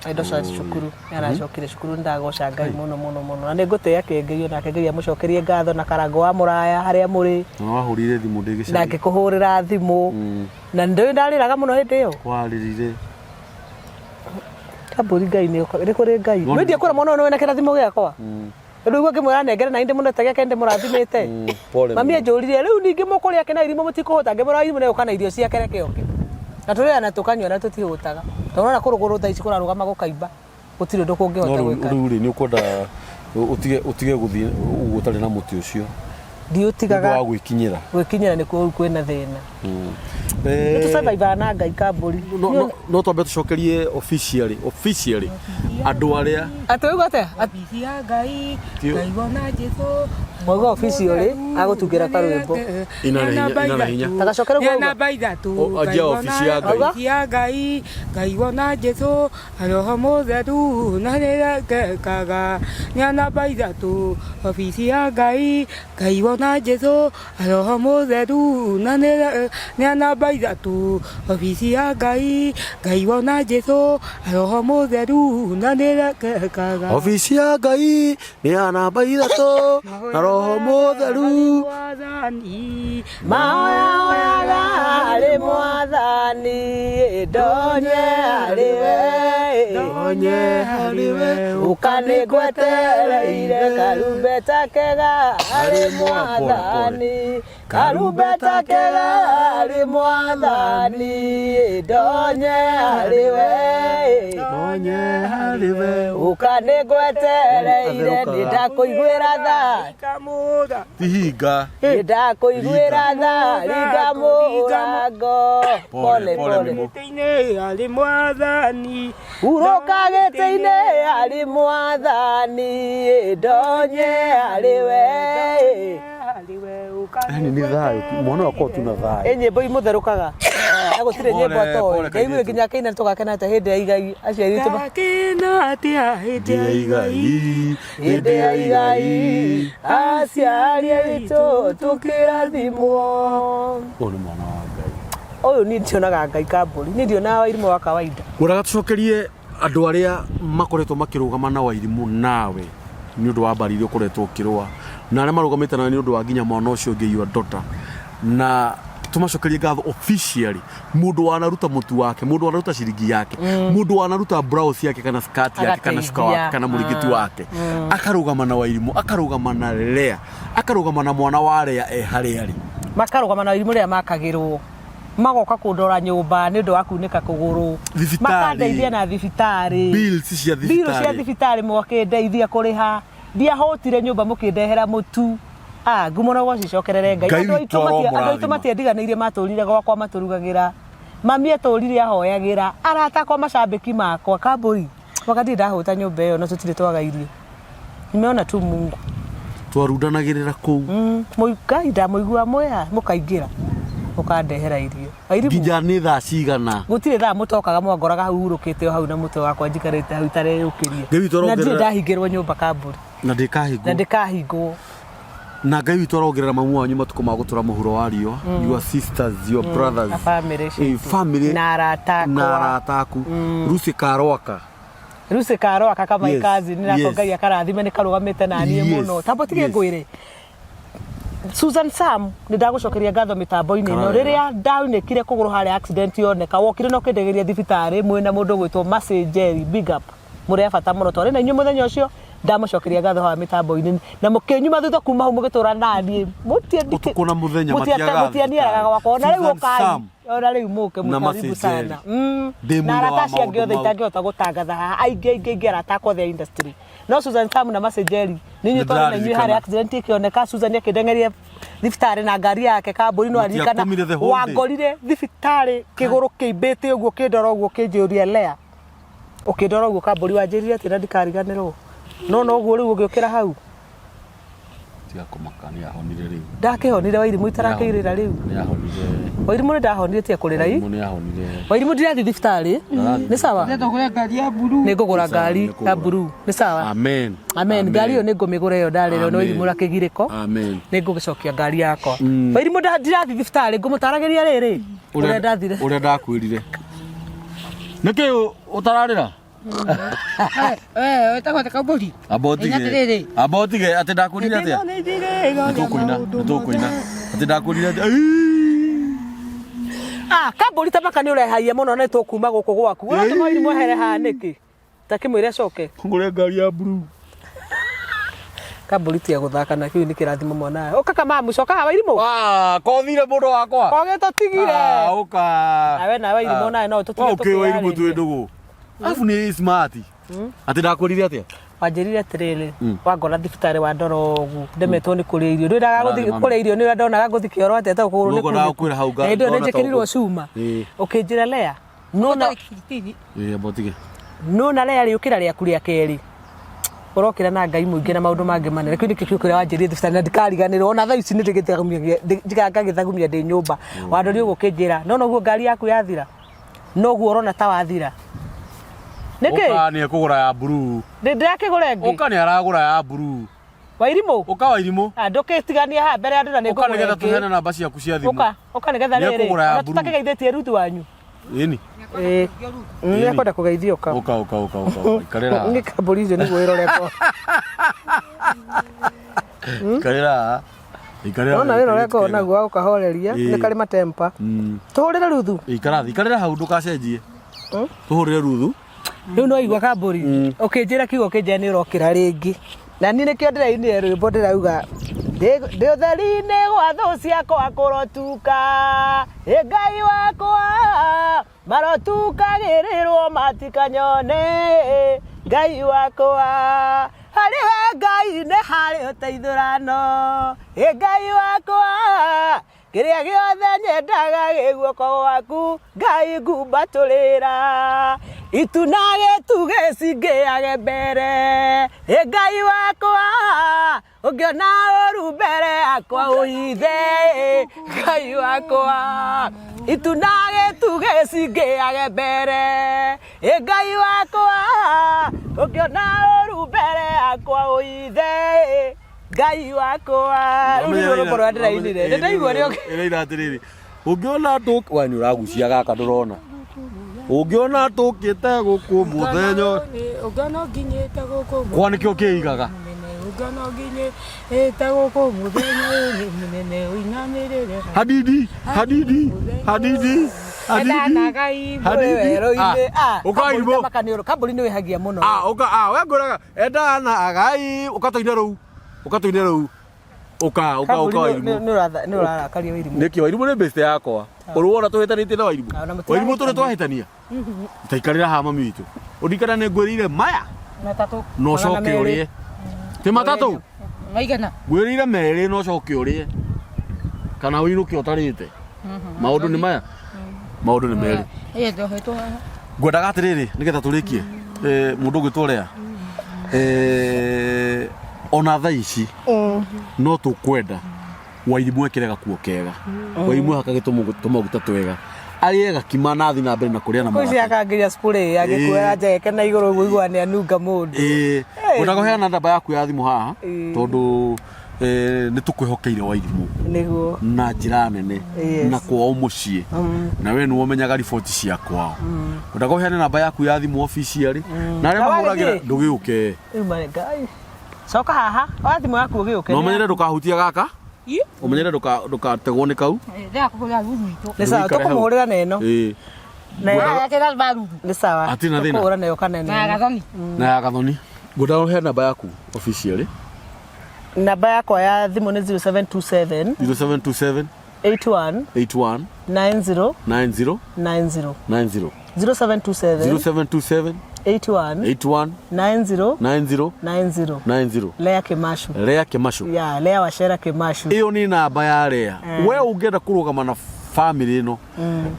My daughter e cukuru nĩ aracokire cukuru nĩ ndagoca Ngai mũno mũno mũno na nĩ ngũtĩĩa kĩngei onake Ngai amũcokerie ngatho na karango wa mũraya harĩa mũrĩ. Na wahũrire thimũ ndĩ gĩcagi. Na ngĩkũhũrĩra thimũ. Na nĩ ndarĩraga mũno hĩndĩ ĩyo. Warĩrire. Kambũri Ngai nĩ nĩ kũrĩ Ngai. Wona- Nĩ ndiekũra mwana ũyũ nĩ wĩna kĩrathimo gĩakwa. Rĩu ũguo ngĩmwĩra nengere na ndĩmũnete gĩake ndĩmũrathimĩte. Pole Mami mũno. anjũririe rĩu ningĩ mũkũrĩa kĩ na irimũ mũtikũhũta ngĩmwĩra irimũ nĩgũka na irio ciake reke oke. Na tũrĩaga na tũkanyua na tũtihũtaga. Tondũ ũrona kũrũgũrũ thaa ici kũrarũgama gũkaimba. Gũtirĩ ũndũ No kũngĩhota rĩu gwĩka. rĩu rĩ nĩ ũkwenda ũtige gũthiĩ ũguo ũtarĩ na mũtĩ ũcio. Nĩ ũndũ Ndiũtigaga. wa gwĩkinyĩra. Gwĩkinyĩra nĩkuo rĩu kwĩna thĩna. Nĩ tũcabaibaga na Ngai kambũri. No twambe tũcokerie officially andũ arĩa Atĩ waigua atĩa? Obici ya Ngai, Tio. Ngai wona Jesu. Mwauga officially, agũtungĩra karwĩmbo. Ina na hinya, ina na hinya. Ta gacokere Nĩ ũguo. namba ithatũ. O, anjia Ngai wona obici ya Ngai. Obici ya Ngai, Ngai wona Jesu, Roho Mũtheru na nĩrekekaga. Nĩ namba ithatũ, obici ya Ngai, Ngai wona Jesu, Roho Mũtheru na nĩ namba ithatũ, obici ya Ngai, Ngai wona Jesu, Roho Mũtheru na nĩrekekaga. Obici ya Ngai nĩ ya namba ithatũ na Roho Mũtheru. Mwathani. Mahoyahoyaga harĩ Mwathani, ndonye harĩ we. Ndonye harĩ we. Ũka nĩngwetereire karumbeta kega harĩ Mwathani. Karumbeta kega harĩ Mwathani, ndonye harĩ we. Ndonye harĩ we. Ũka nĩngwetereire nĩndakũiguĩra tha. Kamũra. Tihinga. Nĩndakũiguĩra tha ringa mũrango. Pole, Pole pole, pole. Mimo. Gĩtĩ-inĩ harĩ Mwathani. Hurũka gĩtĩ-inĩ harĩ Mwathani, ndonye harĩ we. Yani nĩ thayũ mwana wakwa tu na thayũ. Ĩ nyĩmbo imũtherũkaga na gũtirĩ Pole, nyĩmbo atoĩ. pole, Ngai kairĩtu. nginya akĩina tũgakena atĩa hĩndĩ ya igai aciari aitũ Ndakena atĩa hĩndĩ ya igai. Hĩndĩ ya igai aciari aitũ tũkĩrathimwo. Ũyũ nĩ mwana wa Ngai. Ũyũ niĩ ndionaga Ngai kambũri, niĩ ndionaga Wairimũ wa kawaida. Ngwendaga tũcokerie andũ arĩa makoretwo makĩrũgama na Wairimũ nawe nĩ ũndũ wa mbara iria ũkoretwo ũkĩrũa na arĩa marũgamĩte nawe nĩ ũndũ wa nginya mwana ũcio ũngĩ your daughter na tũmacokerie ngatho officially mũndũ wanaruta mũtu wake mũndũ wanaruta ciringi yake mũndũ wanaruta blouse yake kana skirt yake kana cuka wake kana mũrĩngĩti wake akarũgama na Wairimũ akarũgama na Lea akarũgama na mwana wa Lea e harĩa arĩ. Makarũgama na Wairimũ rĩrĩa makagĩrwo magoka kũndora nyũmba nĩ ũndũ wa kunĩka kũgũrũ. Thibitarĩ. Makandeithia na thibitarĩ. Bills cia Bill cia thibitarĩ. thibitarĩ mwakĩndeithia kũrĩha. Ndiahũtire nyũmba mũkĩndehera mũtu. Ah, ngumo no cicokerere Ngai. Ngai Andũ witũ aitũ aromũrathima. matiendiganĩirie matũrire gwakwa matũrugagĩra. Mami atũrire ahoyagĩra. Arata akwa macambĩki makwa kambũri. Mwaka ndirĩ ndahũta nyũmba ĩyo na tũtirĩ twaga irio. Nimeona tu Mungu. Twarundanagĩrĩra kũu. Ngai ndamũigua mwea mũkaingĩra mũkandehera irio. Wairimũ. Nginya nĩ thaa cigana. Gũtirĩ thaa mũtokaga mwangoraga hau hurũkĩte o hau na mũtwe wakwa njikarĩte hau itareyũkĩria. Ngai witũ Na ndirĩ arongerera- ndahingĩrwo nyũmba kambũri. Na ndĩkahingwo. Na ndĩkahingwo. Na Ngai witũ arongerera mamu wanyu matukũ ma gũtũra mũhuro wa riũa. Your sisters, your brothers. Na family citũ. Family. Na arata akwa. Na arata aku. Lucy Karwaka. Lucy Karwaka kama Yes, ikazi nĩ nako yes. Ngai akarathime nĩ karũgamĩte na niĩ Yes, mũno. Tamba tige yes. ngwĩre. Susan Sam nĩ ndagũcokeria ngatho mĩtambo-inĩ ĩno Kararega. rĩrĩa ndaunĩkire kũgũrũ harĩa accident yoneka wokire na ũkĩndegeria thibitarĩ mwĩna mũndũ ũgwĩtwo Mercy Njeri big up mũrĩ a bata mũno twarĩ na inyuĩ mũthenya ũcio ndamũcokeria ngatho haha mĩtambo-inĩ na mũkĩnyuma thutha kuma hau mũgĩtũra naniĩ Ũtukũ na mũthenya matiagaga mũtianiaraga thibitarĩ. gwakwa ona rĩu Susan ũkai Sam. ona rĩu mũke Na mũkaribu Mercy sana Njeri. Ndĩ na mũira arata wa acio angĩ maũndũ othe mau. itangĩhota gũtangatha haha aingĩ aingĩ aingĩ arata akwa othe a industry no Susan Sam na Mercy Njeri nĩ inyuĩ twarĩ na inyuĩ harĩa Nĩndĩraririkana. accident ĩkĩoneka Susan akĩndengeria thibitarĩ na ngari yake kambũri no aririkana Mũtiakomire the whole day. wangorire thibitarĩ kĩgũrũ kĩimbĩte ũguo kĩndora ũguo kĩnjũria Lea ũkĩndora ũguo kambũri wanjĩrire atĩ na ndikariganĩrwo no noguo rĩu ũgĩũkĩra hau. Tiga kũmaka nĩ ahonire rĩu. Ndakĩhonire Wairimũ itarakĩirĩra rĩu. Nĩ ahonire. Wairimũ nĩ ndahonire tiga kũrĩra i. Wairimũ nĩ ahonire. Wairimũ ndirathiĩ thibitarĩ. Ndarathiĩ Nĩ sawa? Ndĩrenda ngari ya mburu. Nĩ ngũgũra Nĩ sawa, ngari nĩ ya kũgũra. mburu. Nĩ sawa? Amen. Amen. Ngari ĩyo nĩ ngũmĩgũra ĩyo ndarĩrwo nĩ Amen. Wairimũ na kĩgirĩko. Amen. Nĩ ngũgĩcokia ngari yakwa. Wairimũ ndirathiĩ thibitarĩ ngũmũtaragĩria rĩrĩ. Ũrĩa ndathire. Ũrĩa ndakwĩrire. Nĩkĩ ũtararĩra? Eh, wĩtagwo atĩa kambũri? Amba ũtige. Ĩna atĩrĩrĩ. Amba ũtige atĩ ndakwĩrire atĩa? Hĩndĩ ĩno nĩ ithirĩro Nĩ rĩa tũkũina, maũndũ nĩ tũkũina. mothe. Atĩ ndakwĩrire atĩa? Ĩĩ. Ah, kambũri ta maka nĩ ũrehaia mũno nĩ tũkuma gũkũ gwaku. Ũratũma Wairimũ ehere haha nĩkĩ? Ta kĩmwĩre acoke. Ngũre ngari ya blue. Kambũri tiga gũthaka na kĩu nĩ kĩrathimo mwana. Ũka kamamu coka haha Wairimũ. Ah, kothire mũndũ wakwa. Kogĩtũtigire. Ah, ũka. Nawe nawe Wairimũ nawe no ũtũtige Ũkĩ Wairimũ twĩ tũkĩyarĩria. ndũgũ. Arabu nĩ smart. Atĩ ndakwĩrire atĩa? Wanjĩrire atĩrĩrĩ, wangora thibitarĩ wandora ũguo, ndemetwo nĩ kũrĩa irio. Ndwĩraga Ũrathiĩ gũthiĩ mami. kũrĩa irio nĩ ũrĩa ndonaga ngũthiĩ kĩoro atĩa tondũ kũgũrũ nĩ Nĩguo ndakwĩra hau Na hĩndĩ ĩyo ngona nĩ njĩkĩrirwo ta cuma. Ĩĩ. Ũkĩnjĩra Lea, nona Kiritini. Ĩĩ, amba ũtige. nona Lea rĩũkĩra rĩaku rĩa kerĩ ũrokĩra na Ngai mũingĩ na maũndũ mangĩ manene. Kĩu nĩkĩo kiugo kĩrĩa wanjĩrire thibitarĩ na ndikariganĩrwo ona thaa ici nĩ ndĩgĩthagumia njikaraga ngagĩthagumia ndĩ nyũmba. Wandorire ũguo ũkĩnjĩra nona ũguo ngari yaku yathira noguo ũrona ta wathira. Nĩkĩ? Ũka nĩ ekũgũra ya blue. Ndĩ ndĩrakĩgũra ĩngĩ. Ũka nĩ aragũra ya blue. Wairimũ. Ũka Wairimũ. Ah, ndũkĩtiganie haha mbere ya andũ na nĩ Ũka ngũgũra nĩgetha ĩngĩ. tũheane namba ciaku cia thimũ. Ũka, ũka nĩgetha Nĩ rĩrĩ. ekũgũra ya Ona blue. tũtakĩgeithĩtie Ruth wanyu. Ĩni. Ĩĩ. Nĩ ekwenda kũgeithio ũka. Ũka ũka ũka ũka. ũka. Ikarĩra haha. Nĩ kambũri icio nĩguo ĩrorekwo. Ikarĩra haha. Ikarĩra. Nona wĩra ũrĩa ngoragwo naguo wa gũkahoreria Ĩĩ. nĩ karĩ matempa. Tũhũrĩre Ruthu. Ikara thĩ, ikarĩra hau ndũgacenjie. Tũhũrĩre Ruthu. Rĩu no igua kambũri. Ũkĩnjĩra kiugo ũkĩnjĩra nĩ ũrokĩra rĩngĩ. Na niĩ nĩkĩo ndĩrainire rwĩmbo ndĩrauga ndĩ ndĩ ũtheri-inĩ gwa thũ ciakwa kũrotuka ĩ Ngai wakwa marotukagĩrĩrwo matikanyone Ngai wakwa harĩ we Ngai nĩ harĩ ũteithũrano ĩ Ngai wakwa kĩrĩa gĩothe nyendaga gĩ guoko gwaku Ngai ngumbatũrĩra itu na gĩtugĩ cingĩage mbere ĩ Ngai wakwa ũngĩona ũru mbere yakwa ũhithe Ngai wakwa itu na gĩtugĩ cingĩage mbere ĩ Ngai wakwa ũngĩona ũru mbere yakwa ũhithe Ngai wakwa rĩu nĩruo rwĩmbo rũrĩa ndĩrainire nĩ ndaigua rĩo Ĩraina atĩrĩrĩ. Ũngĩona tũ we nĩ ũragucia gaka ndũrona. Ũngĩona tũkĩte gũkũ mũthenya. Ũngĩona nginyĩte gũkũ Kwa nĩkĩo kĩigaga. mũnene, ũngĩona nginyĩte gũkũ mũthenya ũyũ nĩ mũnene ũinamĩrĩre. Hadidi, hadidi, hadidi, hadidi. Endanagai Hadidi. werũ-inĩ Ah, ũka Wairimũ. kambũri nĩ wĩhagia mũno Ah, ũka ah, we ngũraga endanagai ũka tũine rũu. Ũka tũine rũu. Ũka ũka Kambũri ũka nĩ- Wairimũ. nĩ ũrarakaria Wairimũ Nĩkĩ Wairimũ nĩ best yakwa. Ũrĩ wona tũhĩtanĩtie na Wairimũ. Ah, na mũtirahĩtania. Wairimũ tũrĩ twahĩtania. Taikarĩra haha mami witũ. Ũndikana nĩ ngwĩrĩire maya matatũ na Magana ũcoke merĩ. ũrĩe. Ti matatũ? maigana. Ngwĩrĩire merĩ na ũcoke ũrĩe. Kana ũinũke ũtarĩte. Maũndũ nĩ maya. Maũndũ nĩ merĩ. Ĩĩ ndohetwo haha. Ngwendaga atĩrĩrĩ nĩgetha tũrĩkie mũndũ ũgwĩtwo Lea ona thaa ici no tũkwenda Wairimũ ekĩre gakuo kega Wairimũ hakage tũmaguta twega arĩe gakima na athiĩ na mbere na kũrĩa na kå ici mũgate akangĩria spray agĩkuoya njegeke na igũrũ ũguo igua nĩ anunga mũndũ Ĩĩ, ngwendaga kũheana namba yaku ya thimũ haha Ĩĩ. tondũ nĩ tũkwĩhokeire Wairimũ nĩguo na njĩra nene Yes. na kwao mũciĩ na we nĩwe ũmenyaga riboti cia kwao ngwendaga ũheane namba yaku ya thimũ officially na arĩa Na mahũragĩra wagĩthiĩ? ndũgĩũke Rĩu marĩ Ngai coka haha oya thimũ yaku ũgĩũke na ũmenyere ndũkahutie gaka ũmenyere ndũkategwo nĩ kau Ndĩrenda kũgũra ruru itũ. nĩ sawa ndũgĩikare hau. tũkũmũhũrĩra na ĩno Ĩĩ. Na- Arakĩra maruru. nĩ sawa Hatirĩ na thĩna. tũkũhũra nayo kana Na ĩno gathoni. na ya gathoni ngwendaga ũheane namba yaku officially namba yakwa ya thimũ nĩ 0727 0727 81 81 90 90 90 90 0727 0727 81 81 90 90 90 90 Lea Kimashu Lea Kimashu ya Lea Wachera Kimashu ĩyo nĩ namba ya Lea we ũngĩenda kũrũgama na family ĩno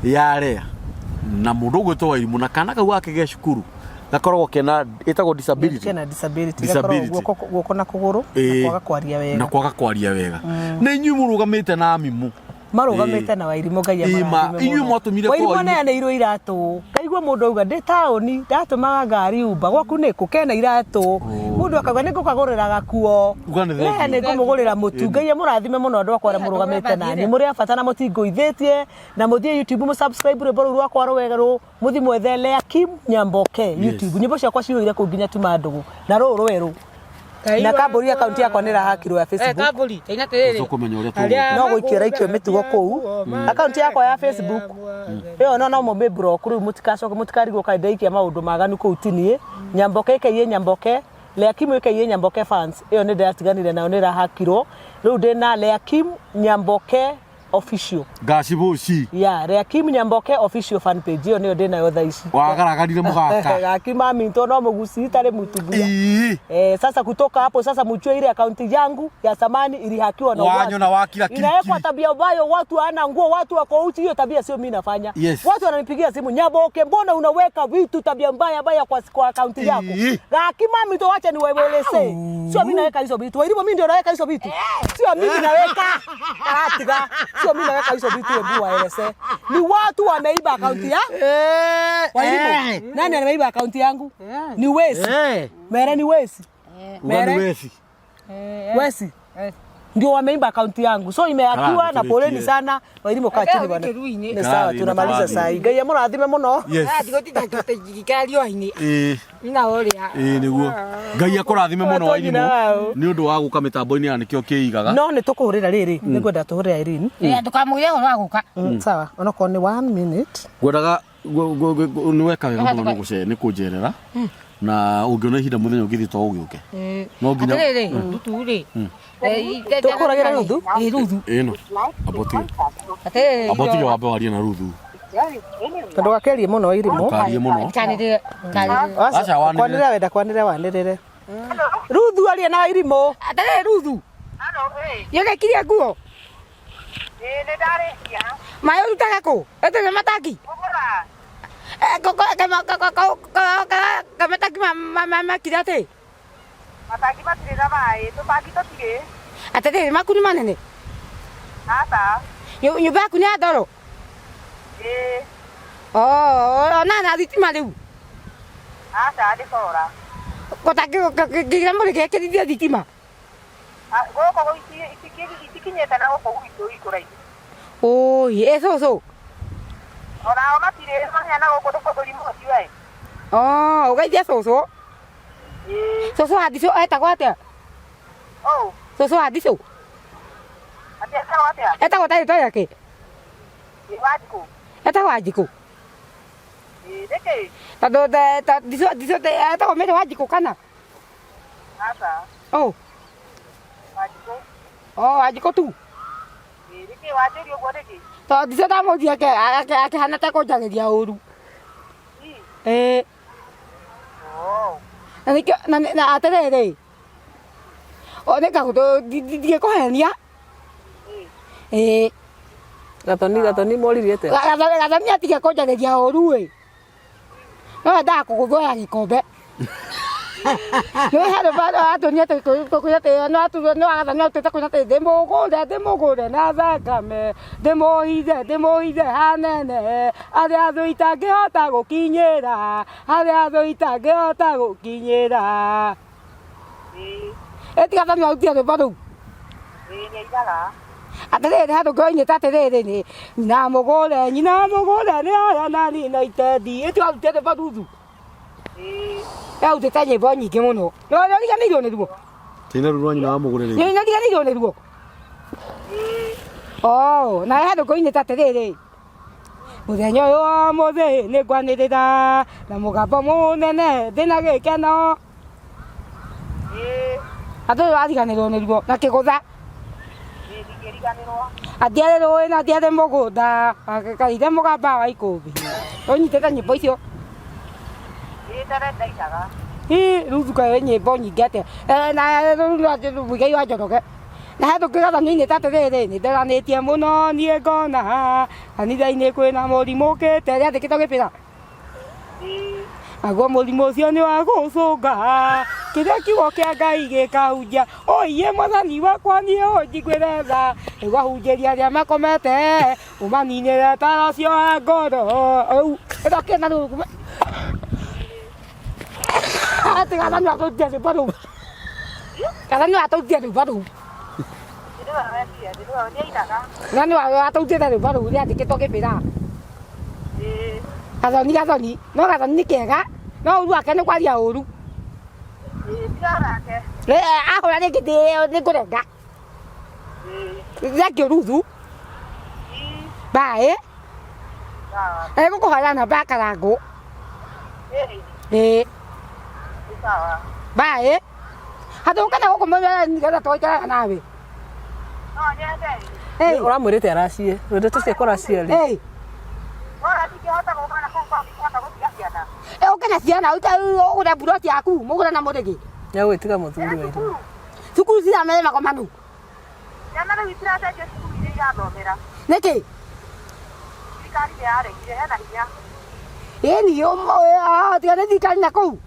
ya Lea na mũndũ ũgwĩtwo Wairimũ na kana kau gake ge cukuru Gakoragwo kena ĩtagwo disability. Kena disability, gakoragwo Disability. guoko na kũgũrũ na kwaga kwaria Na wega. kwaga kwaria wega. Na inyuĩ mũrũgamĩte na mimũ. Marũgamĩte na Wairimũ, Ngai Ĩĩ, ma, amarathime inyuĩ mũno. mwatũmire kwa Wairimũ Wairimũ. aneanĩirwo iratũ, ngaigua mũndũ auga ndĩ taũni ndatũmaga ngari umba gwaku nĩkũ kena iratũ, mũndũ akauga nĩngũkagũrĩra gakuo. Uga nĩ We thengiũ. nĩngũmũgũrĩra mũtu. Ngai amũrathime mũno andũ akwa arĩa mũrũgamĩte nani, mũrĩ a bata na mũtingũithĩtie, na mũthiĩ YouTube mũsubscribe rwĩmbo rũu rwakwa rwerũ, mũthiĩ mwethe Lea Kim Nyamboke YouTube, nyĩmbo ciakwa cihũire kũu nginya tuma ndũgũ na rũrũ rwerũ na kambũri akaunti yakwa nĩ ĩrahakirwo ya Facebook. Kambũri ina atĩrĩrĩ. Tũkũmenya ũrĩa tũgwĩka. No gũikio ĩraikio mĩtugo kũu akaunti yakwa ya Facebook ĩyo, no no mũmĩ block rĩu, mũtikacoke mũtikarigwo kaĩ ndaikia maũndũ maganu kũu. Tinie Nyamboke ĩkaiye Nyamboke, Lea Kim ĩkaiye Nyamboke fans, ĩyo nĩ ndĩratiganire nayo, nĩ ĩrahakirwo. Rĩu ndĩna Lea Kim Nyamboke official. Ngaci bũci. Ya Lea Kim Nyamboke official fan page, ĩyo nĩyo ndĩnayo thaa ici. Wagaragarire mũgaka. Gakima minto no mũguci itarĩ mutubuya. Sasa kutoka hapo sasa mjue ile akaunti yangu ya zamani ilihakiwa na Wanyo na wakira kiri inawekwa kiri. tabia ambayo watu hawana nguo, watu wako uchi. Hiyo tabia sio mimi nafanya. Watu wananipigia simu, Nyaboke, mbona unaweka vitu tabia mbaya mbaya kwa akaunti yako? Lakini mami to wacha niwaeleze. Sio mimi naweka hizo vitu. Wairimu mimi ndio naweka hizo vitu. Sio mimi naweka. Karatiga. Sio mimi naweka hizo vitu, hebu waeleze. Ni watu wameiba akaunti ya Wairimu. Nani ameiba akaunti yangu? Ni wezi. Mere ni wezi. Uga nĩ Mere. weci. Wesi ndio wameimba akaunti yangu, so imehakiwa Kara, na poleni nĩtũrĩkie. sana. Wairimu, kaa chini bwana, Kĩrui-inĩ. ni sawa, Kari, tunamaliza nĩtũrathiĩ. saa hii. Ngai amũrathime mũno. Yes. Ndigũtinda ngĩkaria-inĩ na ũrĩa. Ĩĩ nĩguo. Ngai akũrathime mũno Watonyina Wairimũ wao. nĩ ũndũ wa gũka mĩtambo-inĩ ya nĩkĩo kĩigaga. No nĩ tũkũhũrĩra rĩrĩ, nĩngwenda tũhũrĩra Irene. Ndũkamũire ũhoro wa gũka. Sawa, onokorwo nĩ one minute. Ngwendaga nĩ weka wega mũno nĩ kũnjerera na ũngĩona ihinda mũthenya ũngĩthiĩ to ũgĩũke. No nginya Atĩrĩrĩ, Ruthu rĩ. Tũkũhũragĩra Ruthu? Ĩ, Ruthu. Ĩno. Ambotige. Atĩrĩrĩ. Ambotige wambe warie na Ruthu. Tondũ gakĩarie mũno Wairimu. Ndũkarie mũno. Kanĩrĩre. Kanĩrĩre. Aca, wanĩrĩre. Kwanĩrĩra wenda kwanĩrĩra wanĩrĩre. Ruthu, aria na Wairimu. Atĩrĩrĩ Ruthu. Nĩũrĩkirie nguo? Ĩĩ nĩ ndarĩkia. Maĩ ũrutaga kũ? Ĩtĩrĩ matangi? Kũgũra. Kamatangi makire atĩ? Matangi matirĩ na maĩ, tũtangi tũtirĩ. Atĩrĩrĩ, maku nĩ manene? Aca. Nyũmba yaku nĩ ya ndoro? Ĩĩ. Ona na thitima rĩu? Aca nĩ cora. Ngĩgira mũrĩgekĩrithia thitima? Gũkũ itikinyĩte na gũkũ gwitũ itũra-inĩ. Ũi, ĩ cũcũ? Onao matirĩ maheana gũkũ tũkũrimoti we. Oh, ũgeithie cũcũ. Ĩĩ. Cũcũ wa Ndicũ etagwo atĩa? Ũũ. Cũcũ wa Ndicũ Atĩ etagwo atĩa? Etagwo ta rĩtwa rĩake? Ĩ Wanjikũ. Etagwo Wanjikũ. Ĩĩ nĩkĩ? Tondũ Ndicũ etagwo Mary Wanjikũ kana? Aca. Oh. Wanjikũ. Oh, Wanjikũ tu. Ĩĩ nĩkĩ wanjĩria ũguo nĩkĩ? Tondũ Ndicũ ndamũthia akĩhana ta kũnjarĩria ũru. Ĩĩ. Oh. Na nĩkĩo na atĩrĩrĩ. O nĩngagũtũ ndigĩkũhenia. Ĩĩ. Gathoni, Gathoni moririe atĩa? Gathoni atige kũnjarĩria ũru ĩ. No endaga kũgũthwo ya gĩkombe. Nĩ handũ atũnia tũkwĩra atĩ no atu no Gathoni atũĩte kwĩra atĩ ndĩmũgũre ndĩmũgũre na thakame ndĩmũhithe ndĩmũhithe hanene arĩa thũ itangĩhota gũkinyĩra harĩa thũ itangĩhota gũkinyĩra. Ĩĩ. Ĩ ti Gathoni arutire rwĩmbo rũu? Ĩĩ nĩ ainaga. Atĩrĩrĩ, handũ ngoro-inĩ ta atĩrĩrĩ nĩ nyina mũgũre nyina mũgũre nĩ aya nani na itendi. Ĩ ti warutire rwĩmbo Ruthu? Ĩĩ. Arutĩte nyĩmbo nyingĩ mũno. Nĩ ũriganĩirwo nĩruo? Tina rũrũ rwa nyina wa mũgũre rĩngĩ. Nĩ ũriganĩirwo nĩruo? Oh, na handũ ngoro-inĩ ta atĩrĩrĩ mũthenya ũyũ wa ũmũthĩ nĩ ngwanĩrĩra na mũgambo mũnene ndĩna gĩkeno. Ĩĩ. Andũ ũyũ wariganĩrwo nĩruo na kĩgũtha. Ĩĩ ndingĩriganĩrwo. Atiarĩ rũĩ na atiarĩ mũgũnda akaire mũgamba wa ikũmbĩ. Ũnyitĩte nyĩmbo icio? Ĩĩ tene ndainaga. Ĩ Ruthu kaĩ nyĩmbo nyingĩ atĩa? Na rĩu Mũigai wa Njoroge. Na handũ kĩgathani-inĩ ta atĩrĩrĩ nĩ nderanĩtie mũno niĩ ngona kanitha-inĩ kwĩna mũrimũ ũkĩte rĩandĩkĩtwo gĩbĩra. Ĩĩ. Naguo mũrimũ ũcio nĩ wa gũcũnga kĩrĩa kiugo kĩa Ngai gĩkahunjia oiye mwathani wakwa niĩ ũnjiguĩre tha nĩguo ahunjĩrie arĩa makomete ũmaninĩre tara ũcio wa ngoro rĩu ĩrokĩe na rĩu tiga nani watũrutia rwĩmbo rũu kana nĩ watũrutia rwĩmbo rũu nani watũrutĩte rwĩmbo rũu rĩandĩkĩtwo kĩbĩra gathoni gathoni no gathoni nĩ kega no ũru wake nĩ kwaria ũru ahũra rĩngĩ nĩ ngũrenga Thank you Ruthu bye egũkũhoera namba ya karangũ ĩĩ bye handũ ũkana gũkũ mũthenya nĩgetha tũgaikaraga nawe Ĩĩ. Ũramwĩrĩte aracie. Wendete cia kũracia rĩ. Ĩĩ. Ĩ, ũke na ciana ũgũre mburoti yaku mũgũre na mũrĩgĩ Nĩegũgĩtiga mũthuri wa irua. cukuru ciramere magomano Ciana rĩu itiracenjio cukuru iria irathomera. nĩkĩ Thirikari nĩ yaregire hena hinya. ĩni tiga nĩ thirikari na kũu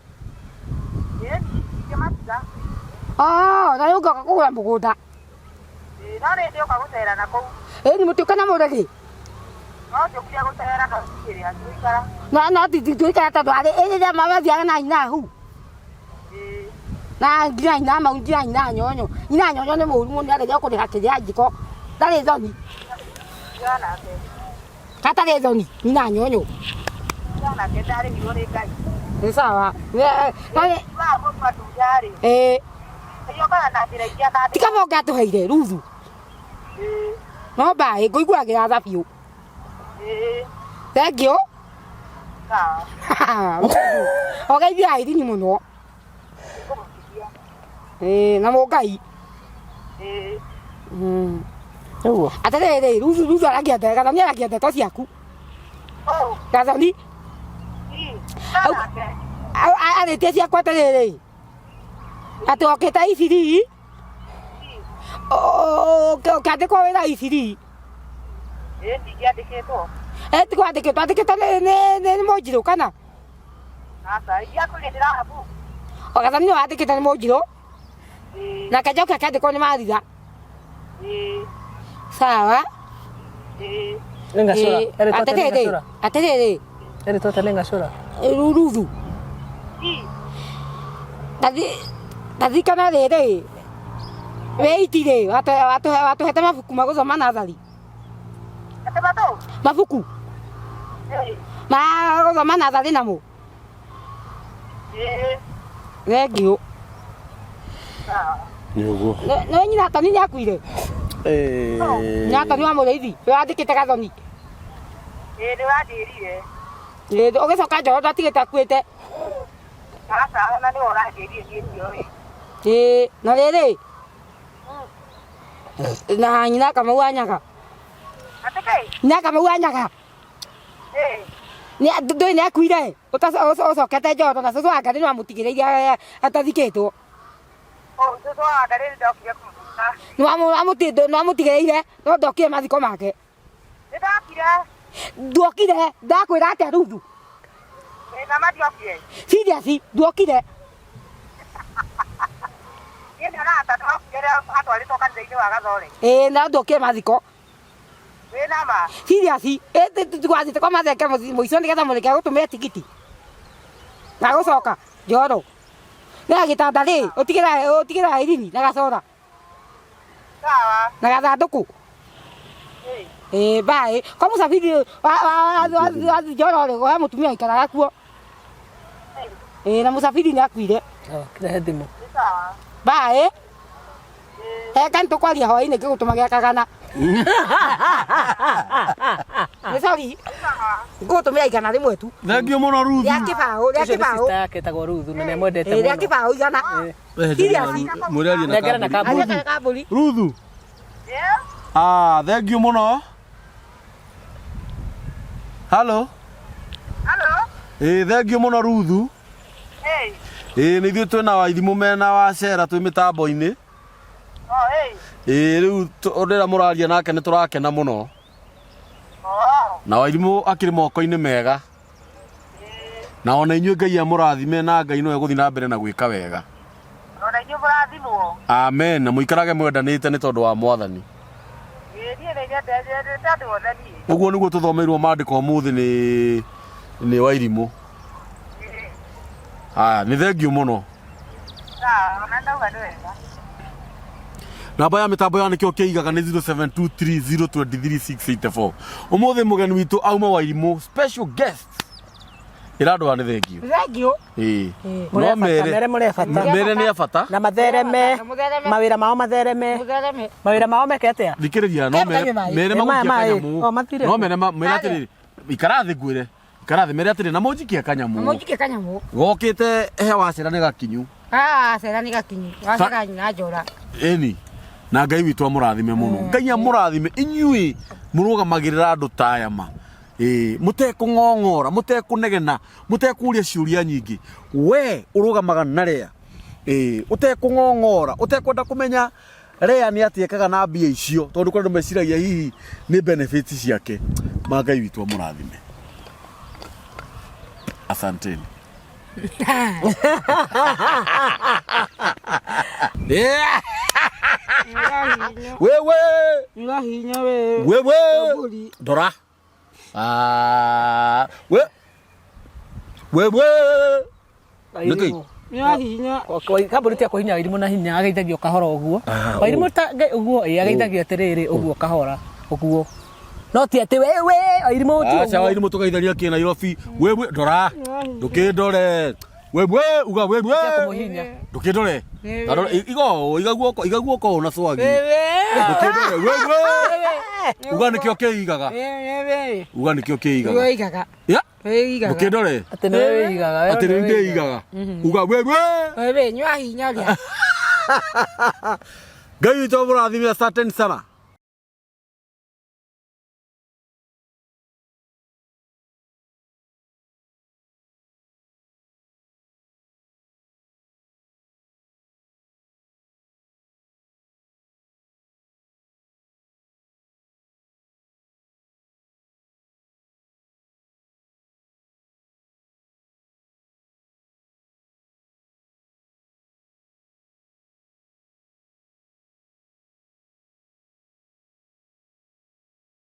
Ĩni ingĩmatiga. Oh, na rĩu ngĩoka kũgũra mũgũnda Ĩĩ, no rĩndĩ ũka gũcera na kũu. ĩni mũtiũke na mũrĩgĩ No njũkire gũcera no tikĩrĩ hatigũikara. no no tituikara tondũ arĩ rĩrĩa mathiaga na nyina hu Ĩĩ. na nginya nyina mau nginya nyina nyonyo nyina nyonyo nĩ mũru mũno nĩaregire kũrĩha kĩrĩa njiko ndarĩ thoni Tiga nake. hatarĩ thoni nyina nyonyo Tiga nake ndarĩhirwo nĩ Ngai. nĩ sawa Nĩ- na- Wa mũtu atunja-rĩ, ĩĩ ĩrĩũkaga na njĩra ingĩ akandĩka. ti kaba ũngĩatũheire ruthu Ĩĩ. no mbaĩ ngũiguagĩra tha biũ Ĩĩ. thengiũ Sawa. ũgeithia airini mũno Nĩngũmũtigia. Ĩĩ, na mũngai Ĩĩ. Nĩguo. atĩrĩrĩ ruthu ruthu aragia ndeto gathoni aragia ndeto ciaku Oh, gathoni ĩĩ. Tiga nake. arĩtie ciakwa atĩrĩrĩ atĩ okĩte iciri ũkĩandĩkwo wĩra iciri Ĩĩ ndingĩandĩkĩtwo. tikwandĩkĩtwo andĩkĩtwo nĩ mũnjirũ kana Aca, ingĩakwĩrire ndĩrahabu. gathoni nĩwe wandĩkĩtwo nĩ mũnjirũ Ĩĩ. nake njoki akĩandĩkwo nĩ maritha Ĩĩ. sawa Ĩĩ. Nĩ ngacũra. Ĩĩ, Erĩtwo atĩa nĩ atĩrĩrĩ ngacũra. atĩrĩrĩ Erĩtwo atĩa nĩ ngacũra. ruthu Ĩĩ. taririkana rĩrĩ wĩiti-rĩ watũhete mabuku ma gũthoma nathari Atĩ matũ? mabuku Ĩĩ. ma gũthoma natharĩ namo Ĩĩ. thengiũ Sawa. nĩ ũguo nĩ nyina toni nĩ akuire nyina toni wa mũrĩithi we wandĩkĩte gathoni Ĩĩ nĩwanjĩrire. Ĩĩ, ũgĩcoka njoro ndatigĩte akuĩte Aca, ona nĩwe ũranjĩrire niĩ ndiũĩ. Ĩĩ, na rĩrĩ na nyina kamau wa nyaga Atĩ kĩ? nyina kamau wa nyaga Ĩĩ. ndũĩ nĩ akuire ũcokete njoro na cũcũ wa ngarĩ nĩwamũtigĩrĩire atathikĩtwo Oh, cũcũ wa Ngarĩ nĩndokire kũmũthika. nĩwamũtigĩrĩire no ndokire mathiko make Nĩndokire. nduokire ndakwĩra atĩa ruthu Ĩĩ na ma ndiokire. serious nduokire Niĩ nyonaga ta ndokire rĩrĩa atwarĩtwo kanitha-inĩ wa Gathore. ĩĩ na nduokire mathiko Wĩ na ma? serious ĩĩ twathiĩte kwa mathenge mũico nĩgetha mũrĩke gũtũmĩre tigiti na gũcoka njoro nĩ gĩtanda rĩ ũtigĩra irini na gacora Sawa. na gathandũkũ Ĩĩ. ĩĩ mbaĩ kwa mũcabiri wa njoro rĩ we mũtumia aikaraga kuo ĩĩ na mũcabiri nĩ akuire Sawa, kĩrehe thimũ. Nĩ sawa. mbaĩ eka nĩtũkwaria hwaĩ-inĩ ngĩgũtũmagĩra kagana nĩ sorry ngũgũtũmĩra igana rĩmwe tu thengiũ mũno ruthu rĩa kĩbaũ rĩa Ũcio nĩ kĩbaũ sister yake etagwo Ruthu na nĩamwendete Ĩĩ, rĩa mũno. kĩbaũ igana Serious? mwĩrĩ arie Nengera na na kambũri. Arĩa kambũri ruthu Ĩĩ. ah thengiũ mũno halo Halo? ĩĩ thengiũ mũno ruthu Ĩĩ. ĩĩ nĩ ithuĩ twĩna waithimũ mena wa cera twĩ mĩtambo-inĩ Oh, ĩĩ. ĩĩ rĩu rĩrĩa mũraria nake nĩ tũrakena mũno Oh. na wairimũ akĩrĩ moko-inĩ mega Ĩĩ. Na ona inyuĩ Ngai amũrathime na Ngai no egũthiĩ na mbere na gwĩka wega. Ona inyuĩ mũrathimwo. Amen. Na mũikarage mwendanĩte nĩ tondũ wa Mwathani. Ĩĩ niĩ nĩ nyendete andũ othe niĩ. Ũguo nĩguo tũthomeirwo maandĩko ũmũthĩ nĩ nĩ Wairimũ. Haya, nĩ thengiũ mũno. Sawa, ona ndauga nĩ wega. Namba ya mĩtambo ya nĩkĩo kĩigaga nĩ 0723023684. Ũmũthĩ mũgeni witũ auma Wairimũ, special guest. Ĩra andũ aya nĩ thengiũ. Thengiũ. Ĩĩ. Mũrĩ No a bata, mere mere mũrĩ a bata. mere nĩ a bata. Na mathereme Na mũthereme. mawĩra mao mathereme Mũthereme. mawĩra mao meke atĩa? Thikĩrĩria no mere Kanyue maĩ. mere Ĩ, maya magũikia maĩ. kanyamũ. O, mathire No kũ? mere mere atĩrĩrĩ, ikara thĩ ngwĩre. Ikara thĩ mere atĩrĩ na mũnjikie kanyamũ. Mũnjikie kanyamũ. Gokĩte he wacera nĩ gakinyu. Ah, cera nĩ gakinyu. Wacera nyina njora. Ĩni. Na Ngai witũ amũrathime mũno. Ngai amũrathime inyuĩ mũrũgamagĩrĩra andũ ta aya ma. Ĩĩ, mũtekũng'ong'ora, mũtekũnegena, mũtekũria ciũria nyingĩ. We ũrũgamaga na Rea. Ĩĩ, ũtekũng'ong'ora, ũtekwenda kũmenya Rea nĩ atĩa ekaga na mbia icio, tondũ kũrĩ andũ meciragia hihi nĩ benefits ciake. Ma Ngai witũ amũrathime. Asanteni. Yeah. Wewe Nĩũrahinya we. wewe Mbũri. ndora Ah, we wewe Nĩkĩ? Nĩũrahinya. Kambuni ti ya kũhinya Wairimũ na hinya ageithagio kahora ũguo. Ah, Wairimũ ta ũguo ĩ ageithagio atĩrĩrĩ ũguo kahora ũguo. No ti atĩ wewe Wairimũ ti Aca ũguo. Wairimũ tũgeithania kĩ Nairobi wewe ndora ndũkĩndore wewe uga wewe Kũmũhinya. ndũkĩndore Wewe. Tarora, iga ũũ, iga guoko iga guoko ũũ na swagi Wewe. ndũkĩndore wewe uga nĩkĩo kĩigaga Wewe. uga nĩkĩo kĩigaga Wĩigaga. ya Wĩigaga. ndũkĩndore Atĩ nĩwe wĩigaga. we atĩ nĩwe nĩ ndĩigaga uga wewe Wewe, nyua hinya ũrĩa. Ngai witũ amũrathime asanteni sana.